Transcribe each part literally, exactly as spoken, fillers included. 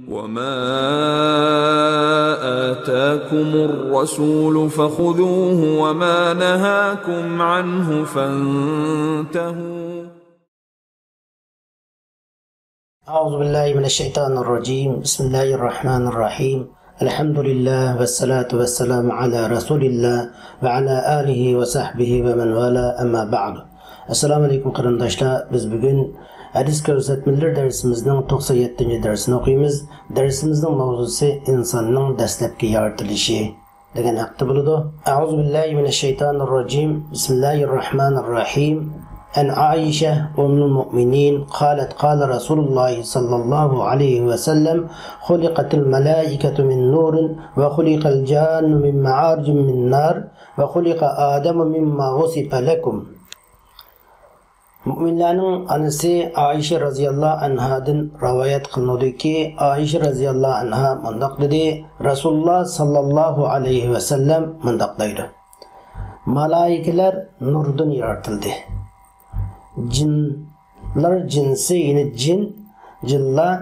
وما آتاكم الرسول فخذوه وما نهاكم عنه فانتهوا. أعوذ بالله من الشيطان الرجيم. بسم الله الرحمن الرحيم. الحمد لله والصلاة والسلام على رسول الله وعلى آله وصحبه ومن والاه، أما بعد. ئەسسالامۇ ئەلەيكۇم قېرىنداشلار، بىز بۈگۈن ھەدىس كۆرسەتمىلىرى دەرسىمىزنىڭ توقسان يەتتىنچى دەرسىنى ئوقۇيمىز. دەرسىمىزنىڭ ماۋزۇسى ئىنساننىڭ دەسلەپكى يارىتىلىشى دېگەن ھەقتە بولىدۇ. أعوذ بالله من الشيطان الرجيم. بسم الله الرحمن الرحيم. عن عائشة أم المؤمنين قالت قال رسول الله صلى الله عليه وسلم خلقت الملائكة من نور وخلق الجان من مارج من نار وخلق آدم مما وصف لكم. مۆمىنلەرنىڭ ئانىسى ئائىشە رەزىياللاھۇ ئەنھادىن رىۋايەت قىلىنىدۇكى، ئائىشە رەزىياللاھۇ ئەنھا مۇنداق دېدى، رەسۇلۇللا ساللاللاھۇ ئەلەيھى ۋەسەللەم مۇنداق دەيدۇ، مالائىكىلەر نۇردىن يارىتىلدى. جىنلار جىنسى، يەنى جىن، جىنلار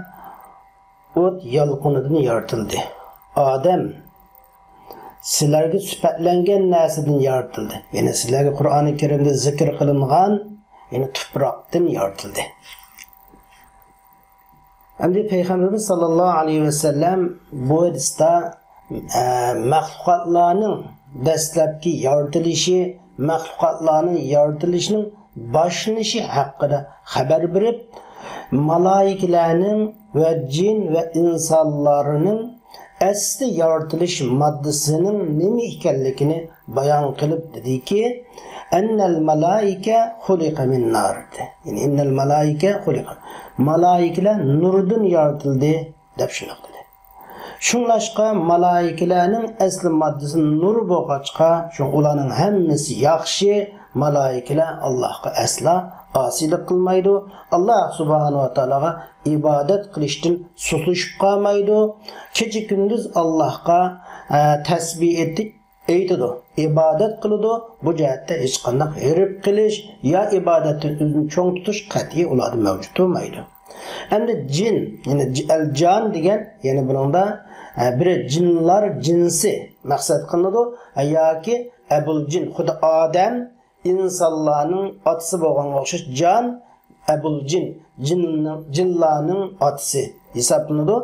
ئوت يالقۇنىدىن يارىتىلدى. ئادەم سىلەرگە سۈپەتلەنگەن نەرسىدىن يارىتىلدى. يەنى سىلەرگە قۇرئانى كەرىمدە زىكىر قىلىنغان، يەنى تۇپراقتىن يارىتىلدى. ئەمدى پەيغەمبىرىمىز ساللاللاھۇ ئەلەيھى ۋەسەللەم بۇ ھەدىستە، ئە، مەخلۇقاتلارنىڭ دەسلەپكى يارىتىلىشى، مەخلۇقاتلارنىڭ يارىتىلىشىنىڭ باشلىنىشى ھەققىدە خەۋەر بېرىپ، مالائىكىلەرنىڭ ۋە جىن ۋە ئىنسانلارنىڭ ئەسلى يارىتىلىش ماددىسىنىڭ نېمە ئىكەنلىكىنى بايان قىلىپ دېدىكى، ئەننەل مالائىكە خۇلىقە مىن نار. يەنى، ئىننەل مالائىكە خۇلىقە. مالائىكىلەر نۇردىن يارىتىلدى، دەپ شۇنداق دېدى. شۇڭلاشقا مالائىكىلەرنىڭ ئەسلى ماددىسى نۇر بولغاچقا، شۇ ئۇلارنىڭ ھەممىسى ياخشى. مالائىكىلەر ئاللاھقا ئەسلا ئاسىيلىق قىلمايدۇ. ئاللاھ سۇبھانەھۇ ۋە تائالاغا ئىبادەت قىلىشتىن سۇسلىشىپ قالمايدۇ. كېچە كۈندۈز ئاللاھقا، ئە، تەسبىھ ئېيتىپ، ئېيتىدۇ، ئىبادەت قىلىدۇ. بۇ جەھەتتە ھېچقانداق ھېرىپ قىلىش يا ئىبادەتتىن ئۆزىنى چوڭ تۇتۇش قەتئىي ئۇلاردا مەۋجۇت بولمايدۇ. ئەمدى جىن، يەنى ج-، ئەل جان دېگەن، يەنى بۇنىڭدا، ئە، بىرى جىنلار جىنسى مەقسەت قىلىنىدۇ، ئە، ياكى ئەبۇل جىن، خۇددى ئادەم ئىنسانلارنىڭ ئاتىسى بولغانغا ئوخشاش، جان ئەبۇل جىن، جىننىڭ، جىنلارنىڭ ئاتىسى ھېسابلىنىدۇ.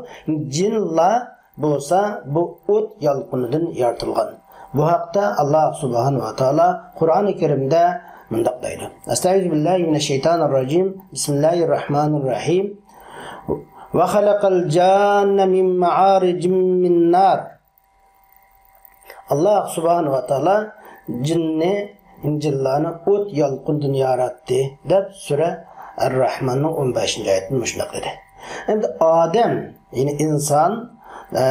جىنلار بولسا بۇ ئوت يالقۇنىدىن يارىتىلغان. بۇ ھەقتە ئاللاھ سۇبھانەھۇ ۋە تائالا قۇرئانى كەرىمدە مۇنداق دەيدۇ. ئەستەئىزۇ بىللاھى مىنەششەيتانىر راجىم. بىسمىللاھىر راھمانىر راھىم. ۋە خەلەقەل جاننە مىن مەئارىج مىن نار. ئاللاھ سۇبھانەھۇ ۋە تائالا جىننى، جىنلارنى ئوت يالقۇندىن ياراتتى، دەپ سۈرە ئەر-راھماننىڭ ئون بەشىنچى ئايىتىدە مۇشۇنداق دېدى. ئەمدى ئادەم، يەنى ئىنسان، ئە،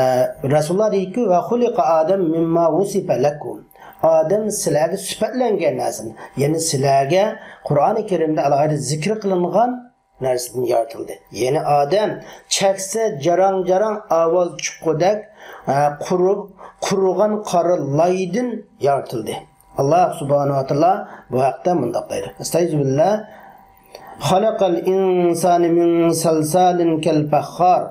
رەسۇلۇللاھ دەيدىكى، ۋە خۇلىقە ئادەم مىمما ۋۇسىفە لەكۇم. ئادەم سىلەرگە سۈپەتلەنگەن نەرسىدىن، يەنى سىلەرگە قۇرئانى كەرىمدە ئالاھىدە زىكىر قىلىنغان نەرسىدىن يارىتىلدى. يەنى ئادەم چەكسە جاراڭ-جاراڭ ئاۋاز چىققۇدەك، ئە، قۇرۇ-، قۇرۇغان قارا لايدىن يارىتىلدى. ئاللاھ سۇبھانەھۇ ۋە تائالا بۇ ھەقتە مۇنداق دەيدۇ. ئەستەئىزۇ بىللاھ. خەلەقەل ئىنسانە مىن سەلسالىن كەل فەخخار.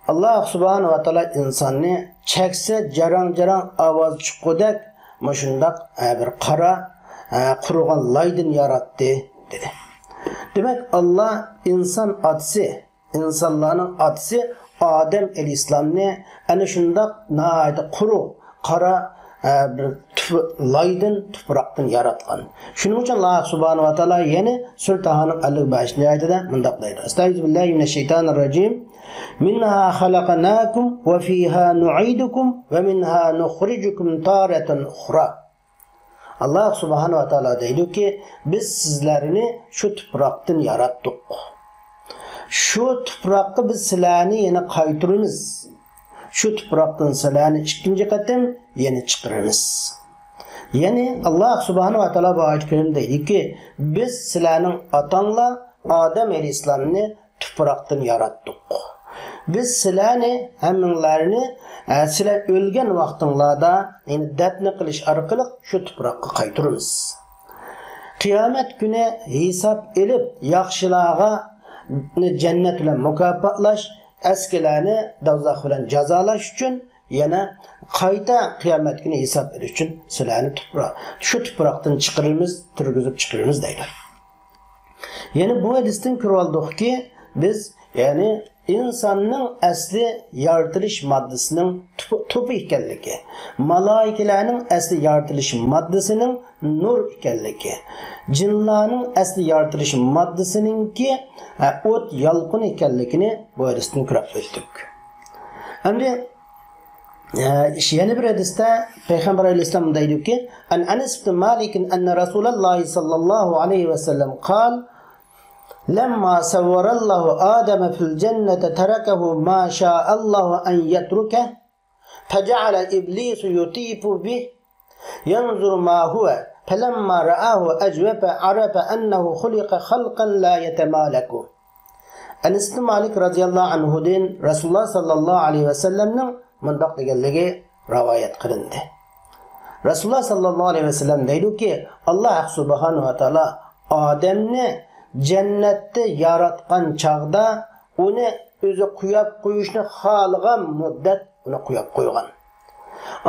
ئاللاھ سۇبھانەھۇ ۋە تائالا ئىنساننى چەكسە جاراڭ-جاراڭ ئاۋاز چىققۇدەك مۇشۇنداق، ئە، بىر قارا، ئە، قۇرۇغان لايدىن ياراتتى، دېدى. دېمەك، ئاللاھ ئىنسان ئاتىسى، ئىنسانلارنىڭ ئاتىسى ئادەم ئەلەيھىسسالامنى ئەنە شۇنداق ناھايىتى قۇرۇق، قارا، ئە، بىر تۇپ-، لايدىن، تۇپراقتىن ياراتقان. شۇنىڭ ئۈچۈن ئاللاھ سۇبھانەھۇ ۋە تائالا يەنە سۈرە تاھانىڭ ئەللىك بەشىنچى ئايىتىدە مۇنداق دەيدۇ. ئەستەئىزۇ بىللاھى مىنەششەيتانىر راجىم. مىنھا خەلەقناكۇم ۋە فىھا نۇئىدۇكۇم ۋە مىنھا نۇخرىجۇكۇم تارەتەن ئۇخرا. ئاللاھ سۇبھانەھۇ ۋە تائالا دەيدۇكى، بىز سىزلەرنى شۇ تۇپراقتىن ياراتتۇق. شۇ تۇپراققا بىز سىلەرنى يەنە قايتۇرىمىز. شۇ تۇپراقتىن سىلەرنى ئىككىنچى قېتىم يەنە چىقىرىمىز. يەنى ئاللاھ سۇبھانەھۇ ۋە تائالا بۇ ئايەت كەرىمدە دەيدۇكى، بىز سىلەرنىڭ ئاتاڭلار ئادەم ئەلەيھىسسالامنى تۇپراقتىن ياراتتۇق. بىز سىلەرنى، ھەممىڭلارنى، ئە، سىلەر ئۆلگەن ۋاقتىڭلاردا، يەنى دەپنە قىلىش ئارقىلىق شۇ تۇپراققا قايتۇرىمىز. قىيامەت كۈنى ھېساب ئېلىپ، ياخشىلارغا، جەننەت بىلەن مۇكاپاتلاش، ئەسكىلەرنى دوزاخ بىلەن جازالاش ئۈچۈن، يەنە قايتا قىيامەت كۈنى ھېساب بېرىش ئۈچۈن سىلەرنى تۇپراق، شۇ تۇپراقتىن چىقىرىمىز، تۈرگۈزۈپ چىقىرىمىز دەيدۇ. يەنى بۇ ھەدىستىن كۆرۈۋالدۇقكى، بىز، يەنى ئىنساننىڭ ئەسلى يارىتىلىش ماددىسىنىڭ تۇپى، تۇپى ئىكەنلىكى، مالائىكىلەرنىڭ ئەسلى يارىتىلىش ماددىسىنىڭ نۇر ئىكەنلىكى، جىنلارنىڭ ئەسلى يارىتىلىش ماددىسىنىڭكى، ھە، ئوت يالقۇنى ئىكەنلىكىنى بۇ ھەدىستىن كۆرۈپ ئۆتتۇق. ئەمدى، ھە، يەنە بىر ھەدىستە پەيغەمبەر ئەلەيھىسسالام دەيدۇكى، عن أنس بن مالك أن رسول الله صلى الله عليه وسلم قال: لما صور الله آدم في الجنة تركه ما شاء الله أن يتركه، فجعل إبليس يطيف به، ينظر ما هو، فلما رآه أجوف، عرف أنه خلق خلقا لا يتمالك. ئەنەس ئىبن مالىك رەزىياللاھۇ ئەنھۇدىن رەسۇلۇللاھ ساللاللاھۇ ئەلەيھى ۋەسەللەمنىڭ مۇنداق دېگەنلىكى رىۋايەت قىلىندى. رەسۇلۇللاھ ساللاللاھۇ ئەلەيھى ۋەسەللەم دەيدۇكى، ئاللاھ سۇبھانەھۇ ۋە تائالا ئادەمنى جەننەتتە ياراتقان چاغدا ئۇنى ئۆزى قويۇپ قويۇشنى خالىغان مۇددەت ئۇنى قويۇپ قويغان.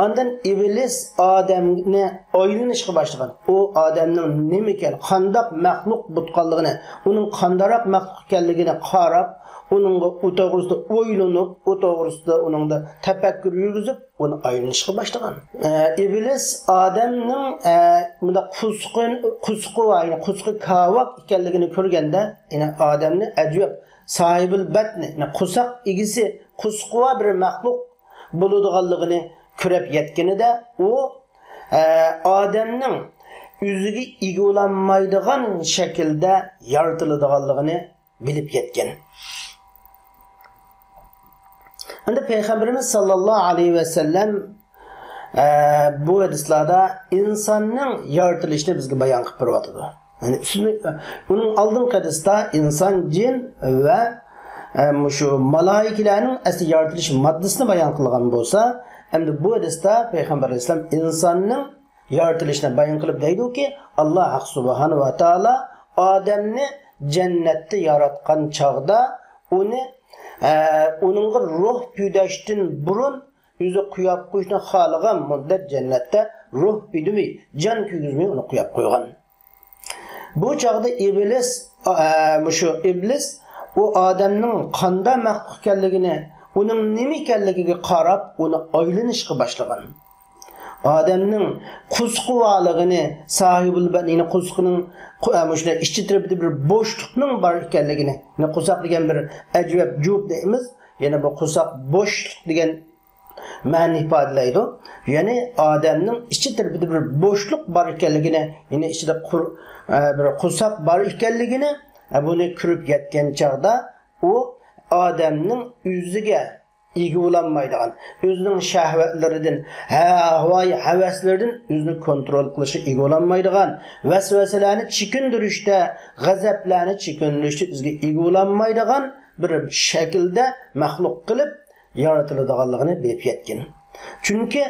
ئاندىن ئىبلىس ئادەمنى ئايلىنىشقا باشلىغان. ئۇ ئادەمنىڭ نېمىكەن، قانداق مەخلۇق بولغانلىقىنى، ئۇنىڭ قانداقراق مەخلۇق ئىكەنلىكىنى قاراپ، ئۇنىڭغا ئۇ توغرىسىدا ئويلىنىپ، ئۇ توغرىسىدا ئۇنىڭدا تەپەككۇر يۈرگۈزۈپ، ئۇنى ئايلىنىشقا باشلىغان. ئە، ئىبلىس ئادەمنىڭ، ئە، مۇنداق قۇسۇقى، قۇسۇقى بار، يەنى قۇسۇقى كاۋاك ئىكەنلىكىنى كۆرگەندە، يەنى ئادەمنى ئەجۋەب، ساھىبىل بەتنى، يەنى قۇساق ئىگىسى، قۇسۇقى بار بىر مەخلۇق بولىدىغانلىقىنى كۆرۈپ يەتكىنىدە، ئۇ، ئە، ئادەمنىڭ ئۆزىگە ئىگە بولالمايدىغان شەكىلدە يارىتىلىدىغانلىقىنى بىلىپ يەتكەن. ئەمدى پەيغەمبىرىمىز ساللاللاھۇ ئەلەيھى ۋەسەللەم، ئە، بۇ ھەدىسلاردا ئىنساننىڭ يارىتىلىشىنى بىزگە بايان قىلىپ بېرىۋاتىدۇ. يەنى ئۈستىنى، ئۇنىڭ ئالدىنقى ھەدىستە ئىنسان، جىن ۋە، ئە، مۇشۇ مالائىكىلەرنىڭ ئەسلى يارىتىلىش ماددىسىنى بايان قىلغان بولسا، ئەمدى بۇ ھەدىستە پەيغەمبەر ئەلەيھىسسالام ئىنساننىڭ يارىتىلىشىنى بايان قىلىپ دەيدۇكى، ئاللاھ سۇبھانەھۇ ۋە تائالا ئادەمنى جەننەتتە ياراتقان چاغدا ئۇنى، ئە، ئۇنىڭغا روھ پۈدەشتىن بۇرۇن ئۆزى قويۇپ قويۇشنى خالىغان مۇددەت جەننەتتە روھ پۈدىمەي، جان كىرگۈزمەي ئۇنى قويۇپ قويغان. بۇ چاغدا ئىبلىس، ئە، مۇشۇ ئىبلىس ئۇ ئادەمنىڭ قانداق مەخلۇق ئىكەنلىكىنى، ئۇنىڭ نېمە ئىكەنلىكىگە قاراپ، ئۇنى ئايلىنىشقا باشلىغان. ئادەمنىڭ قۇسۇقى بارلىقىنى، ساھىبۇل بەتنىنى، قۇسۇقىنىڭ، قۇ-، ئە، مۇشۇنداق ئىچى تەرىپىدە بىر بوشلۇقنىڭ بار ئىكەنلىكىنى، يەنى قۇساق دېگەن بىر ئەجۋەب جۇپ دەيمىز، يەنى بۇ قۇساق بوشلۇق دېگەن مەنىنى ئىپادىلەيدۇ. يەنى ئادەمنىڭ ئىچى تەرىپىدە بىر بوشلۇق بار ئىكەنلىكىنى، يەنى ئىچىدە قۇر-، ئە، بىر قۇساق بار ئىكەنلىكىنى، ئە، بۇنى كۆرۈپ يەتكەن چاغدا ئۇ ئادەمنىڭ ئۆزىگە ئىگە بولالمايدىغان، ئۆزىنىڭ شەھۋەتلىرىدىن، ھە-، ھاۋايى ھەۋەسلىرىدىن ئۆزىنى كونترول قىلىشقا ئىگە بولالمايدىغان، ۋەسۋەسىلەرنى چېكىندۈرۈشتە، غەزەپلەرنى چېكىندۈرۈشتە ئۆزىگە ئىگە بولالمايدىغان بىر شەكىلدە مەخلۇق قىلىپ يارىتىلىدىغانلىقىنى بىلىپ يەتكەن. چۈنكى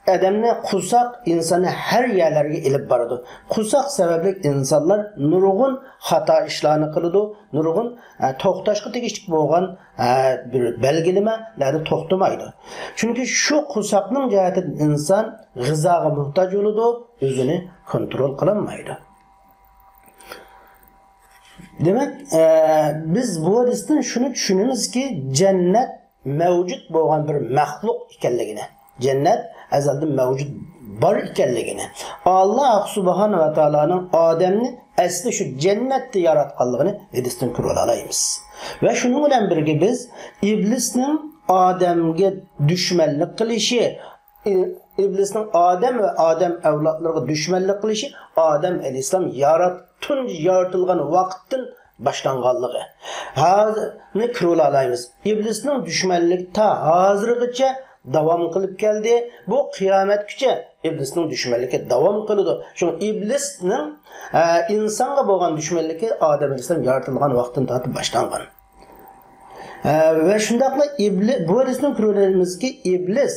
ئادەمنى قۇساق ئىنساننى ھەر يەرلەرگە ئېلىپ بارىدۇ. قۇساق سەۋەبلىك ئىنسانلار نۇرغۇن خاتا ئىشلارنى قىلىدۇ، نۇرغۇن، ئە، توختاشقا تېگىشلىك بولغان، ئە، بىر بەلگىلىمىلەردە توختىمايدۇ. چۈنكى شۇ قۇساقنىڭ جەھەتىدىن ئىنسان غىزاغا موھتاج بولىدۇ، ئۆزىنى كونترول قىلالمايدۇ. دېمەك، ئە، بىز بۇ ھەدىستىن شۇنى چۈشىنىمىزكى، جەننەت مەۋجۇت بولغان بىر مەخلۇق ئىكەنلىكىنى، جەننەت ئەزەلدىن مەۋجۇت بار ئىكەنلىكىنى، ئاللاھ سۇبھانەھۇ ۋە تائالانىڭ ئادەمنى ئەسلى شۇ جەننەتتە ياراتقانلىقىنى ھەدىستىن كۆرۈۋالالايمىز. ۋە شۇنىڭ بىلەن بىرگە بىز ئىبلىسنىڭ ئادەمگە دۈشمەنلىك قىلىشى، ئىبلىسنىڭ ئادەم ۋە ئادەم ئەۋلادلىرىغا دۈشمەنلىك قىلىشى ئادەم ئەلەيھىسسالام يارات-، تۇنجى يارىتىلغان ۋاقىتتىن باشلانغانلىقى، ھازىرنى كۆرۈۋالالايمىز. ئىبلىسنىڭ دۈشمەنلىكى تا ھازىرغىچە داۋام قىلىپ كەلدى. بۇ قىيامەتكىچە ئىبلىسنىڭ دۈشمەنلىكى داۋام قىلىدۇ. شۇڭا ئىبلىسنىڭ، ئە، ئىنسانغا بولغان دۈشمەنلىكى ئادەم ئەلەيھىسسالام يارىتىلغان ۋاقىتتىن تارتىپ باشلانغان. ئە، ۋە شۇنداقلا ئىبلى-، بۇ ھەدىستىن كۆرۈۋېلىمىزكى، ئىبلىس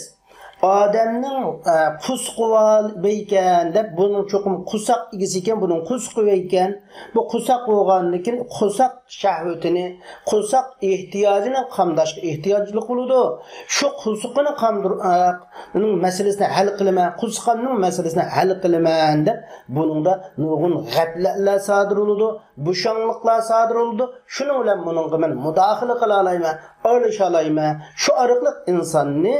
ئادەمنىڭ، ئە، قورسىقى بار ئىكەن دەپ، بۇنىڭ چوقۇم قورساق ئىگىسى ئىكەن، بۇنىڭ قورسىقى بار ئىكەن. بۇ قورساق بولغاندىن كېيىن، قورساق شەھۋىتىنى، قورساق ئېھتىياجىنى قامداشقا ئېھتىياجلىق بولىدۇ. شۇ قورسىقىنى قاندۇر-، ئە، نىڭ مەسىلىسىنى ھەل قىلىمەن، قورسىقىمنىڭ مەسىلىسىنى ھەل قىلىمەن دەپ، بۇنىڭدا نۇرغۇن غەپلەتلەر سادىر بولىدۇ، بوشاڭلىقلار سادىر بولىدۇ. شۇنىڭ بىلەن بۇنىڭغا مەن مۇداخىلە قىلالايمەن، ئارىلىشالايمەن. شۇ ئارقىلىق ئىنساننى،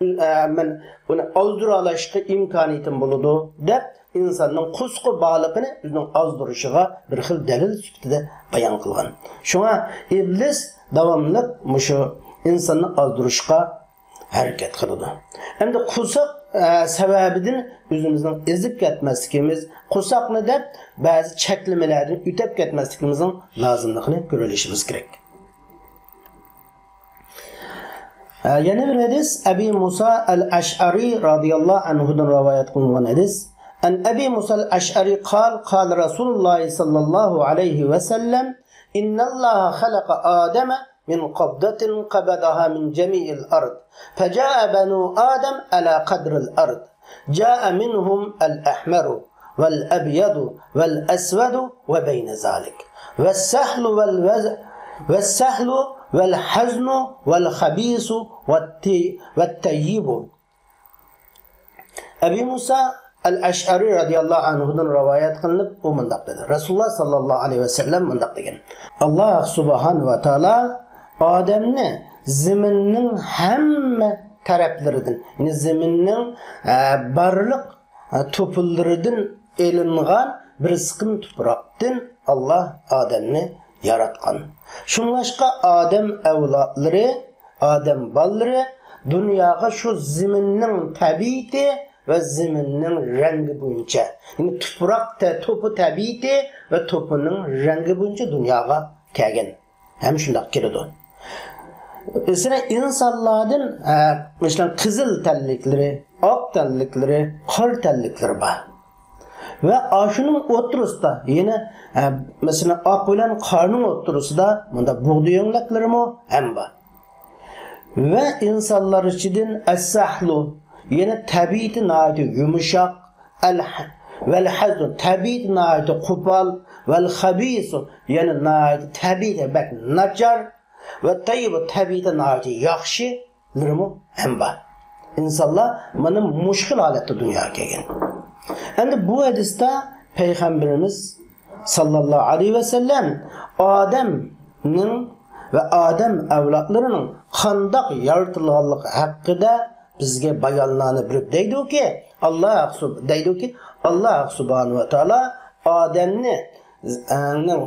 ئە، مەن ئۇنى ئازدۇرالاشقا ئىمكانىيىتىم بولىدۇ، دەپ ئىنساننىڭ قورسىقى بارلىقىنى ئۆزىنىڭ ئازدۇرۇشىغا بىر خىل دەلىل سۈپىتىدە بايان قىلغان. شۇڭا ئىبلىس داۋاملىق مۇشۇ ئىنساننى ئازدۇرۇشقا ھەرىكەت قىلىدۇ. ئەمدى قورساق، ئە، سەۋەبىدىن ئۆزىمىزنىڭ ئېزىپ كەتمەسلىكىمىز، قورساقنى دەپ بەزى چەكلىمىلەردىن ئۆتۈپ كەتمەسلىكىمىزنىڭ لازىملىقىنى كۆرۈۋېلىشىمىز كېرەك. ئە، يەنە بىر ھەدىس، ئەبى مۇسا ئەل ئەشئەرى رازىياللاھۇ ئەنھۇدىن رىۋايەت قىلىنغان ھەدىس. عن أبي موسى الأشعري قال، قال رسول الله صلى الله عليه وسلم، إن الله خلق آدم من قبضة قبضها من جميع الأرض، فجاء بنو آدم على قدر الأرض، جاء منهم الأحمر والأبيض والأسود وبين ذلك، والسهل والوز-، والسهل والحزن والخبيث والطي-، والطيب. ئەبى مۇسا ئەل ئەشئەرى رازىياللاھۇ ئەنھۇدىن رىۋايەت قىلىنىپ، ئۇ مۇنداق دېدى. رەسۇلۇللاھ ساللاللاھۇ ئەلەيھى ۋەسەللەم مۇنداق دېگەن. ئاللاھ سۇبھانەھۇ ۋە تائالا ئادەمنى زېمىننىڭ ھەممە تەرەپلىرىدىن، يەنى زېمىننىڭ، ئە، بارلىق، ئە، توپىلىرىدىن ئېلىنغان بىر سىقىم تۇپراقتىن ئاللاھ ئادەمنى ياراتقان. شۇڭلاشقا ئادەم ئەۋلادلىرى، ئادەم بالىلىرى دۇنياغا شۇ زېمىننىڭ تەبىئىتى ۋە زېمىننىڭ رەڭگى بويىچە، يەنى تۇپراق تە-، توپا تەبىئىتى ۋە توپىنىڭ رەڭگى بويىچە دۇنياغا كەلگەن. ھەم شۇنداق كېلىدۇ. مەسىلەن، ئىنسانلاردىن، ئە، مەسىلەن، قىزىل تەنلىكلىرى، ئاق تەنلىكلىرى، قارا تەنلىكلىرى بار. ۋە ئاشۇنىڭ ئوتتۇرىسىدا يەنە، ئە، مەسىلەن، ئاق بىلەن قارىنىڭ ئوتتۇرىسىدا مۇنداق بۇغدا يۆڭلەكلىرىمۇ ھەم بار. ۋە ئىنسانلار ئىچىدىن ئەسسەھلۇ، يەنە تەبىئىتى ناھايىتى يۇمشاق، ئەل-، ۋەل ھەزنۇ، تەبىئىتى ناھايىتى قوپال، ۋەل خەبىسۇ، يەنە ناھايىتى تەبىئىتى بەك ناچار، ۋە تەييىبۇ، تەبىئىتى ناھايىتى ياخشىلىرىمۇ ھەم بار. ئىنسانلار مانا مۇشۇ خىل ھالەتتە دۇنياغا كەلگەن. ئەمدى بۇ ھەدىستە پەيغەمبىرىمىز ساللاللاھۇ ئەلەيھى ۋەسەللەم ئادەمنىڭ ۋە ئادەم ئەۋلادلىرىنىڭ قانداق يارىتىلغانلىقى ھەققىدە بىزگە بايانلارنى بېرىپ دەيدۇكى، ئاللاھ سۇب-، دەيدۇكى، ئاللاھ سۇبھانەھۇ ۋە تائالا ئادەمنى، ئە، نىڭ،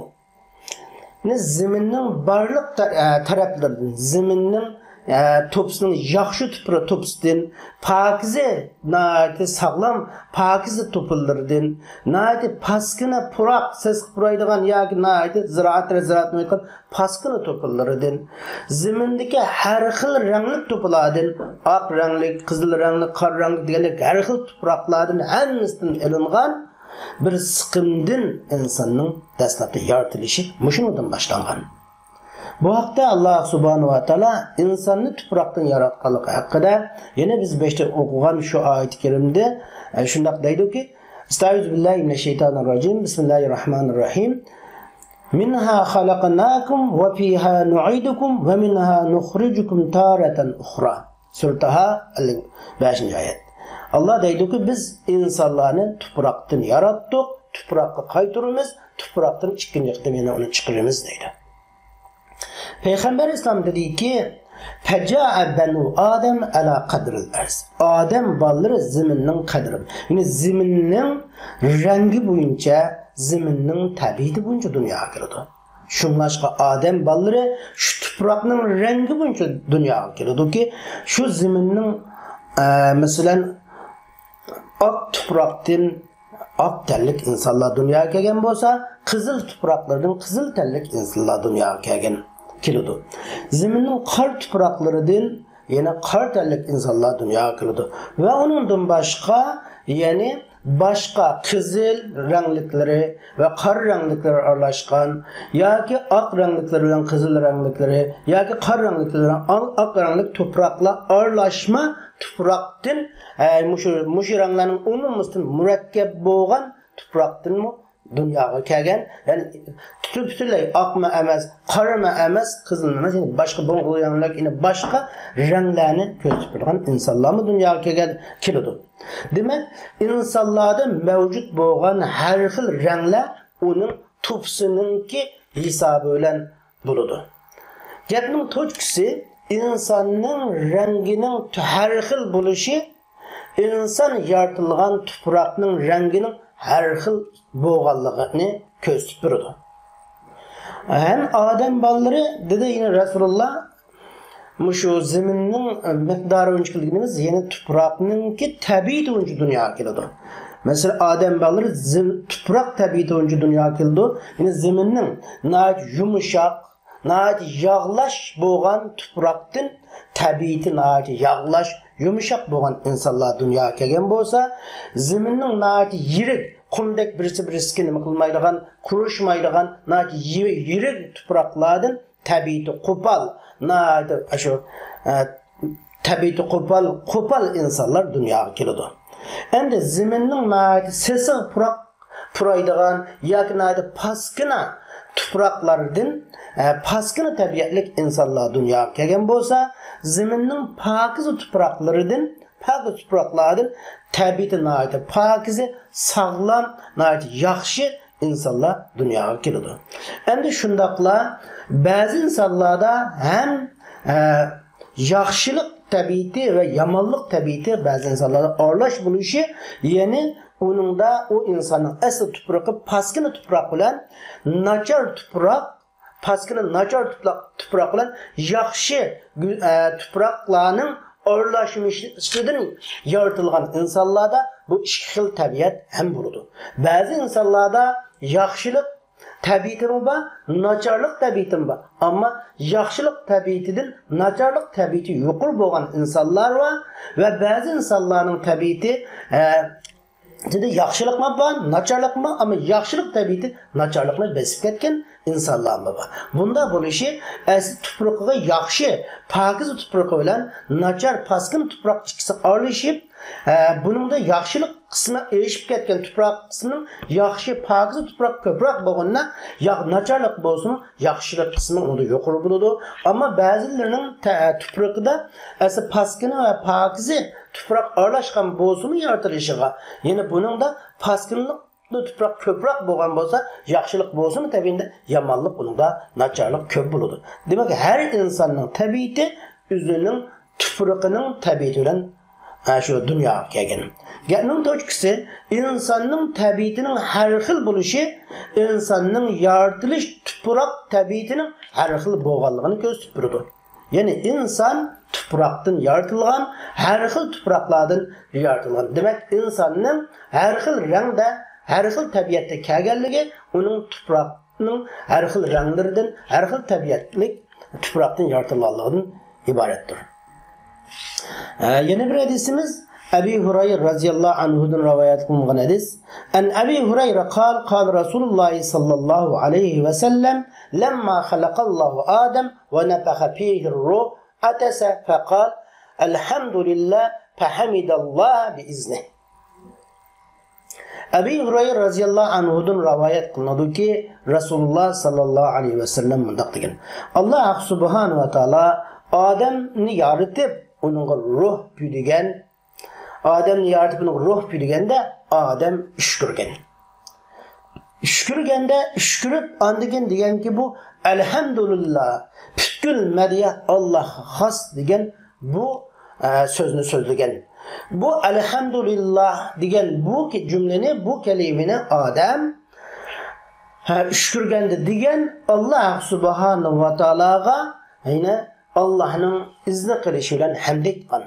نى زېمىننىڭ بارلىق تە-، ئە، تەرەپلىرىدىن، زېمىننىڭ، ئە، توپىسىنىڭ ياخشى تۇپرا-، توپىسىدىن، پاكىزە، ناھايىتى ساغلام، پاكىزە توپىلىرىدىن، ناھايىتى پاسكىنا پۇراق، سېسىق پۇرايدىغان ياكى ناھايىتى زىرائەت، زىرائەتنى ئېيتقان پاسكىنا توپىلىرىدىن، زېمىندىكى ھەر خىل رەڭلىك توپىلاردىن، ئاق رەڭلىك، قىزىل رەڭلىك، قارا رەڭلىك دېگەندەك ھەر خىل تۇپراقلاردىن ھەممىسىدىن ئېلىنغان بىر سىقىمدىن ئىنساننىڭ دەسلەپتە يارىتىلىشى مۇشۇنىڭدىن باشلانغان. بۇ ھەقتە ئاللاھ سۇبھانەھۇ ۋە تائالا ئىنساننى تۇپراقتىن ياراتقانلىقى ھەققىدە يەنە بىز بېشىدا ئوقۇغان شۇ ئايىتى كەرىمدە، ئە، شۇنداق دەيدۇكى، ئەستەئىزۇ بىللاھى مىنەش شەيتانىر راجىم. بىسمىللاھىر راھمانىر راھىم. مىنھا خەلەقناكۇم ۋە فىھا نۇئىدۇكۇم ۋە مىنھا نۇخرىجۇكۇم تارەتەن ئۇخرا. سۈرە تاھا، ئەللىك بەشىنچى ئايەت. ئاللاھ دەيدۇكى، بىز ئىنسانلارنى تۇپراقتىن ياراتتۇق، تۇپراققا قايتۇرىمىز، تۇپراقتىن ئىككىنچى قېتىم يەنە ئۇنى چىقىرىمىز دەيدۇ. پەيغەمبەر ئەلەيھىسسالام دېدىكى، فەجائە بەنۇ ئادەم ئەلا قەدرىل ئەرز. ئادەم بالىلىرى زېمىننىڭ قەدرى، يەنى زېمىننىڭ رەڭگى بويىچە، زېمىننىڭ تەبىئىتى بويىچە دۇنياغا كېلىدۇ. شۇڭلاشقا ئادەم بالىلىرى شۇ تۇپراقنىڭ رەڭگى بويىچە دۇنياغا كېلىدۇكى، شۇ زېمىننىڭ، ئە، مەسىلەن، ئاق تۇپراقتىن ئاق تەنلىك ئىنسانلار دۇنياغا كەلگەن بولسا، قىزىل تۇپراقلاردىن قىزىل تەنلىك ئىنسانلار دۇنياغا كەلگەن كېلىدۇ. زېمىننىڭ قارا تۇپراقلىرىدىن يەنە قارا تەنلىك ئىنسانلار دۇنياغا كېلىدۇ. ۋە ئۇنىڭدىن باشقا، يەنى باشقا قىزىل رەڭلىكلىرى ۋە قارا رەڭلىكلىرى ئارىلاشقان ياكى ئاق رەڭلىكلىرى بىلەن قىزىل رەڭلىكلىرى ياكى قارا رەڭلىكلىرى بىلەن ئاق، ئاق رەڭلىك تۇپراقلار ئارىلاشما تۇپراقتىن، ئە، مۇشۇ، مۇشۇ رەڭلەرنىڭ ئومۇمىسىدىن مۇرەككەپ بولغان تۇپراقتىنمۇ دۇنياغا كەلگەن، يەنى پۈتۈن-، پۈتۈنلەي ئاقمۇ ئەمەس، قارىمۇ ئەمەس، قىزىلمۇ ئەمەس، يەنى باشقا بۇلغۇر رەڭلىك، يەنى باشقا رەڭلەرنى كۆرسىتىپ بېرىدىغان ئىنسانلارمۇ دۇنياغا كەلگەن، كېلىدۇ. دېمەك، ئىنسانلاردا مەۋجۇت بولغان ھەر خىل رەڭلەر ئۇنىڭ تۇپىسىنىڭكى ھېسابى بىلەن بولىدۇ. گەپنىڭ توچكىسى، ئىنساننىڭ رەڭگىنىڭ ھەر خىل بولۇشى ئىنسان يارىتىلغان تۇپراقنىڭ رەڭگىنىڭ ھەر خىل بولغانلىقىنى كۆرسىتىپ بېرىدۇ. ھەم ئادەم بالىلىرى، دېدى يەنە رەسۇلۇللا، مۇشۇ زېمىننىڭ مىقدارى بويىچە كېلگىنىمىز، يەنى تۇپراقنىڭكى تەبىئىتى بويىچە دۇنياغا كېلىدۇ. مەسىلەن، ئادەم بالىلىرى زېم-، تۇپراق تەبىئىتى بويىچە دۇنياغا كېلىدۇ. يەنى زېمىننىڭ ناھايىتى يۇمشاق، ناھايىتى ياغلاش بولغان تۇپراقتىن، تەبىئىتى ناھايىتى ياغلاش، يۇمشاق بولغان ئىنسانلار دۇنياغا كەلگەن بولسا، زېمىننىڭ ناھايىتى يىرىك، قۇمدەك بىرسى بىرسىگە نېمە قىلمايدىغان، قۇرۇشمايدىغان، ناھايىتى يىرىك تۇپراقلاردىن تەبىئىتى قوپال، ناھايىتى ئاشۇ، ئە، تەبىئىتى قوپال، قوپال ئىنسانلار دۇنياغا كېلىدۇ. ئەمدى زېمىننىڭ ناھايىتى سېسىق پۇراق پۇرايدىغان ياكى ناھايىتى پاسكىنا تۇپراقلاردىن، ئە، پاسكىنا تەبىئەتلىك ئىنسانلار دۇنياغا كەلگەن بولسا، زېمىننىڭ پاكىزە تۇپراقلىرىدىن، پاكىز تۇپراقلاردىن تەبىئىتى ناھايىتى پاكىزە، ساغلام، ناھايىتى ياخشى ئىنسانلار دۇنياغا كېلىدۇ. ئەمدى شۇنداقلا بەزى ئىنسانلاردا ھەم، ئە، ياخشىلىق تەبىئىتى ۋە يامانلىق تەبىئىتى بەزى ئىنسانلاردا ئارىلاش بولۇشى، يەنى ئۇنىڭدا ئۇ ئىنساننىڭ ئەسلى تۇپرىقى پاسكىنا تۇپراق بىلەن ناچار تۇپراق، پاسكىنا ناچار تۇپراق، تۇپراق بىلەن ياخشى گۈ-، ئە، تۇپراقلارنىڭ ئارىلاشمىشىدىن يارىتىلغان ئىنسانلاردا بۇ ئىككى خىل تەبىئەت ھەم بولىدۇ. بەزى ئىنسانلاردا ياخشىلىق تەبىئىتىمۇ بار، ناچارلىق تەبىئىتىمۇ بار. ئەمما ياخشىلىق تەبىئىتىدىن ناچارلىق تەبىئىتى يۇقىرى بولغان ئىنسانلار بار ۋە بەزى ئىنسانلارنىڭ تەبىئىتى، ئە، ئىچىدە ياخشىلىقمۇ بار، ناچارلىقمۇ بار، ئەمما ياخشىلىق تەبىئىتى ناچارلىقنى بېسىپ كەتكەن ئىنسانلارمۇ بار. بۇنداق بولۇشى ئەسلى تۇپرىقىغا ياخشى، پاكىزە تۇپرىقى بىلەن ناچار، پاسكىنا تۇپراق ئىككىسى ئارىلىشىپ، ئە، بۇنىڭدا ياخشىلىق قىسمى ئېشىپ كەتكەن، تۇپراق قىسمىنىڭ ياخشى، پاكىزە تۇپراق كۆپرەك بولغىنىدا، يا-، ناچارلىق بولسىمۇ، ياخشىلىق قىسمى ئۇنىڭدا يۇقىرى بولىدۇ. ئەمما بەزىلىرىنىڭ تە-، تۇپرىقىدا ئەسلى پاسكىنا ۋە پاكىزە تۇپراق ئارىلاشقان بولسىمۇ يارىتىلىشىغا، يەنە بۇنىڭدا پاسكىنىلىق تۇپراق كۆپرەك بولغان بولسا، ياخشىلىق بولسىمۇ تەبىئىتىدە يامانلىق ئۇنىڭدا ناچارلىق كۆپ بولىدۇ. دېمەك، ھەر ئىنساننىڭ تەبىئىتى ئۆزىنىڭ تۇپرىقىنىڭ تەبىئىتى بىلەن، ھە، شۇ دۇنياغا كەلگەن. گەپنىڭ توچكىسى، ئىنساننىڭ تەبىئىتىنىڭ ھەر خىل بولۇشى ئىنساننىڭ يارىتىلىش تۇپراق تەبىئىتىنىڭ ھەر خىل بولغانلىقىنى كۆرسىتىپ بېرىدۇ. يەنى ئىنسان تۇپراقتىن يارىتىلغان، ھەر خىل تۇپراقلاردىن يارىتىلغان. دېمەك، ئىنساننىڭ ھەر خىل رەڭدە، ھەر خىل تەبىئەتتە كەلگەنلىكى ئۇنىڭ تۇپراقنىڭ ھەر خىل رەڭلىرىدىن، ھەر خىل تەبىئەتلىك تۇپراقتىن يارىتىلغانلىقىدىن ئىبارەتتۇر. ھە، يەنە بىر ھەدىسىمىز ئەبى ھۇرەيرە رەزىياللاھۇ ئەنھۇدىن رىۋايەت قىلىنغان ھەدىس. عن أبي هريرة قال قال رسول الله صلى الله عليه وسلم لما خلق الله آدم ونفخ فيه الروح عطس فقال الحمد لله فحمد الله بإذنه. ئەبى ھۇرەيرە رەزىياللاھۇ ئەنھۇدىن رىۋايەت قىلىنىدۇكى، رەسۇلۇللا ساللاللاھۇ ئەلەيھى ۋەسەللەم مۇنداق دېگەن: ئاللا سۇبھانەھۇ ۋە تائالا ئادەمنى يارىتىپ، ئۇنىڭغا روھ پۈيدۈگەن، ئادەمنى يارىتىپ، ئۇنىڭغا روھ پۈيدۈگەندە، ئادەم ئۈشكۈرگەن. ئۈشكۈرگەندە، ئۈشكۈرۈپ، ئاندىن كېيىن دېگەنكى، بۇ ئەلھەمدۇلىللا، پۈتكۈل مەدھىيە ئاللاھقا خاس دېگەن بۇ، ئە، سۆزنى سۆزلىگەن. بۇ ئەلھەمدۇلىللا دېگەن بۇ جۈملىنى، بۇ كەلىمىنى ئادەم، ھە، ئۈشكۈرگەندە دېگەن ئاللا سۇبھانەھۇ ۋە تائالاغا، يەنى ئاللاھنىڭ ئىزنى قىلىشى بىلەن ھەمد ئېيتقان.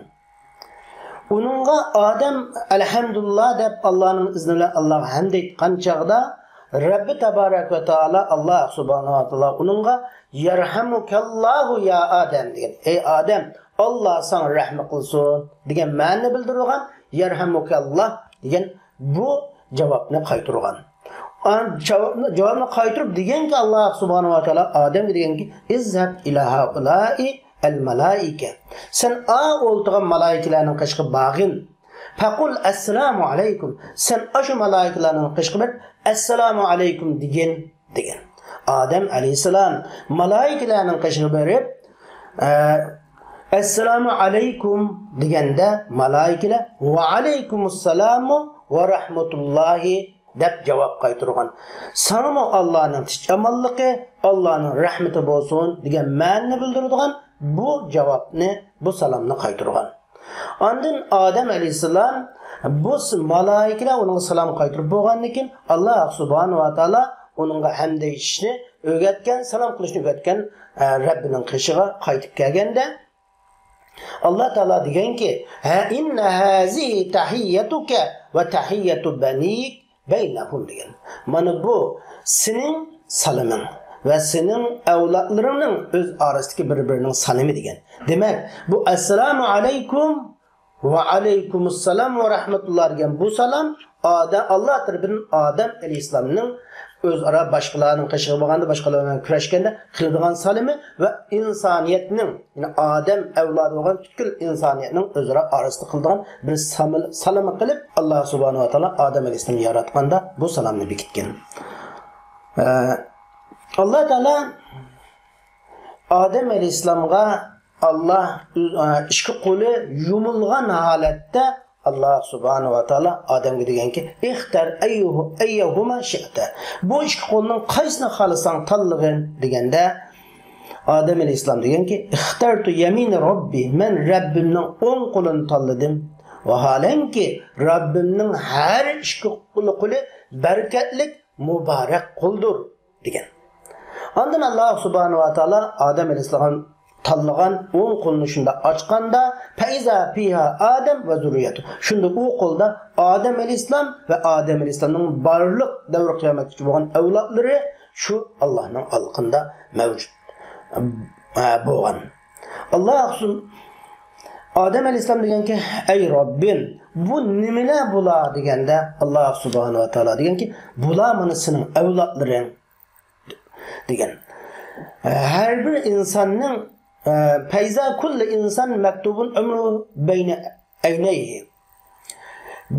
ئۇنىڭغا ئادەم ئەلھەمدۇلىللا دەپ، ئاللانىڭ ئىزنى بىلەن ئاللاغا ھەمد ئېيتقان چاغدا، رەببى تەبارەك ۋە تائالا، ئاللا سۇبھانەھۇ ۋە تائالا ئۇنىڭغا يەرھەمۇكەللاھۇ يا ئادەم دېگەن. ئەي ئادەم، ئاللا ساڭا رەھمەت قىلسۇن دېگەن مەنىنى بىلدۈرىدىغان يەرھەمۇكەللا دېگەن بۇ جاۋابنى قايتۇرغان. ئان-، جاۋابنى، جاۋابنى قايتۇرۇپ دېگەنكى، ئاللا سۇبھانەھۇ ۋە تائالا ئادەمگە دېگەنكى، «اذهب إلى هؤلاء الملائكة». سەن ئا ئولتۇرغان مالايىكىلەرنىڭ قېشىغا بارغىن. «فقل السلام عليكم». سەن ئاشۇ مالايىكىلەرنىڭ قېشىغا بېرىپ، «ئەسسالامۇ ئەلەيكۇم» دېگىن، دېگەن. ئادەم ئەلەيھىسسالام مالايىكىلەرنىڭ قېشىغا بېرىپ، ئە، «ئەسسالامۇ ئەلەيكۇم» دېگەندە، مالايىكىلەر، «ۋەئەلەيكۇمۇسسالامۇ ۋە رەھمەتۇللاھى» دەپ جاۋاب قايتۇرغان. ساڭىمۇ ئاللانىڭ تىنچ-ئامانلىقى، ئاللانىڭ رەھمىتى بولسۇن دېگەن مەنىنى بىلدۈرىدىغان بۇ جاۋابنى، بۇ سالامنى قايتۇرغان. ئاندىن ئادەم ئەلەيھىسسالام، بۇ س-، مالايىكىلەر ئۇنىڭغا سالام قايتۇرۇپ بولغاندىن كېيىن، ئاللا سۇبھانەھۇ ۋە تائالا ئۇنىڭغا ھەمدە ئېيتىشنى ئۆگەتكەن، سالام قىلىشنى ئۆگەتكەن، ئە، رەببىنىڭ قېشىغا قايتىپ كەلگەندە، ئاللا تائالا دېگەنكى، «ھە، إن هذه تحيتك وتحية بنيك بينهم» دېگەن. مانا بۇ سېنىڭ سالىمىڭ ۋە سېنىڭ ئەۋلادلىرىڭنىڭ ئۆز ئارىسىدىكى بىر-بىرىنىڭ سالىمى دېگەن. دېمەك، بۇ «ئەسسالامۇ ئەلەيكۇم» ۋە «ئەلەيكۇمۇسسالام ۋە رەھمەتۇللا» دېگەن بۇ سالام ئادە-، ئاللا تەرىپىدىن ئادەم ئەلەيھىسسالامنىڭ ئۆزئارا باشقىلارنىڭ قېشىغا بارغاندا، باشقىلار بىلەن كۆرۈشكەندە قىلىدىغان سالىمى ۋە ئىنسانىيەتنىڭ، يەنى ئادەم ئەۋلادى بولغان پۈتكۈل ئىنسانىيەتنىڭ ئۆزئارا ئارىسىدا قىلىدىغان بىر سامىل-، سالىمى قىلىپ، ئاللا سۇبھانەھۇ ۋە تائالا ئادەم ئەلەيھىسسالامنى ياراتقاندا بۇ سالامنى بېكىتكەن. ئە، ئاللا تائالا ئادەم ئەلەيھىسسالامغا، ئاللا، ئە، ئىككى قولى يۇمۇلغان ھالەتتە ئاللا سۇبھانەھۇ ۋە تائالا ئادەمگە دېگەنكى، «اختر أيه-، أيهما شئت». بۇ ئىككى قولنىڭ قايسىنى خالىساڭ تاللىغىن دېگەندە، ئادەم ئەلەيھىسسالام دېگەنكى، «اخترت يمين ربي». مەن رەببىمنىڭ ئوڭ قولىنى تاللىدىم. ۋاھالەنكى، رەببىمنىڭ ھەر ئىككى قولى، قولى بەرىكەتلىك، مۇبارەك قولدۇر، دېگەن. ئاندىن ئاللا سۇبھانەھۇ ۋە تائالا ئادەم ئەلەيھىسسالام تاللىغان ئوڭ قولىنى شۇنداق ئاچقاندا، «فإذا فيها آدم وذريته». شۇنداق ئۇ قولدا ئادەم ئەلەيھىسسالام ۋە ئادەم ئەلەيھىسسالامنىڭ بارلىق دەۋر قىيامەتكىچە بولغان ئەۋلادلىرى شۇ ئاللانىڭ ئالقىنىدا مەۋجۇت، ئە، بولغان. ئاللا سۇ-، ئادەم ئەلەيھىسسالام دېگەنكى، «ئەي رەببىم، بۇ نېمىلەر بۇلار؟» دېگەندە، ئاللا سۇبھانەھۇ ۋە تائالا دېگەنكى، «بۇلار مانا سېنىڭ ئەۋلادلىرىڭ» دېگەن. ھەر بىر ئىنساننىڭ، ئە، «فإذا كل إنسان مكتوب عمره بين عينيه».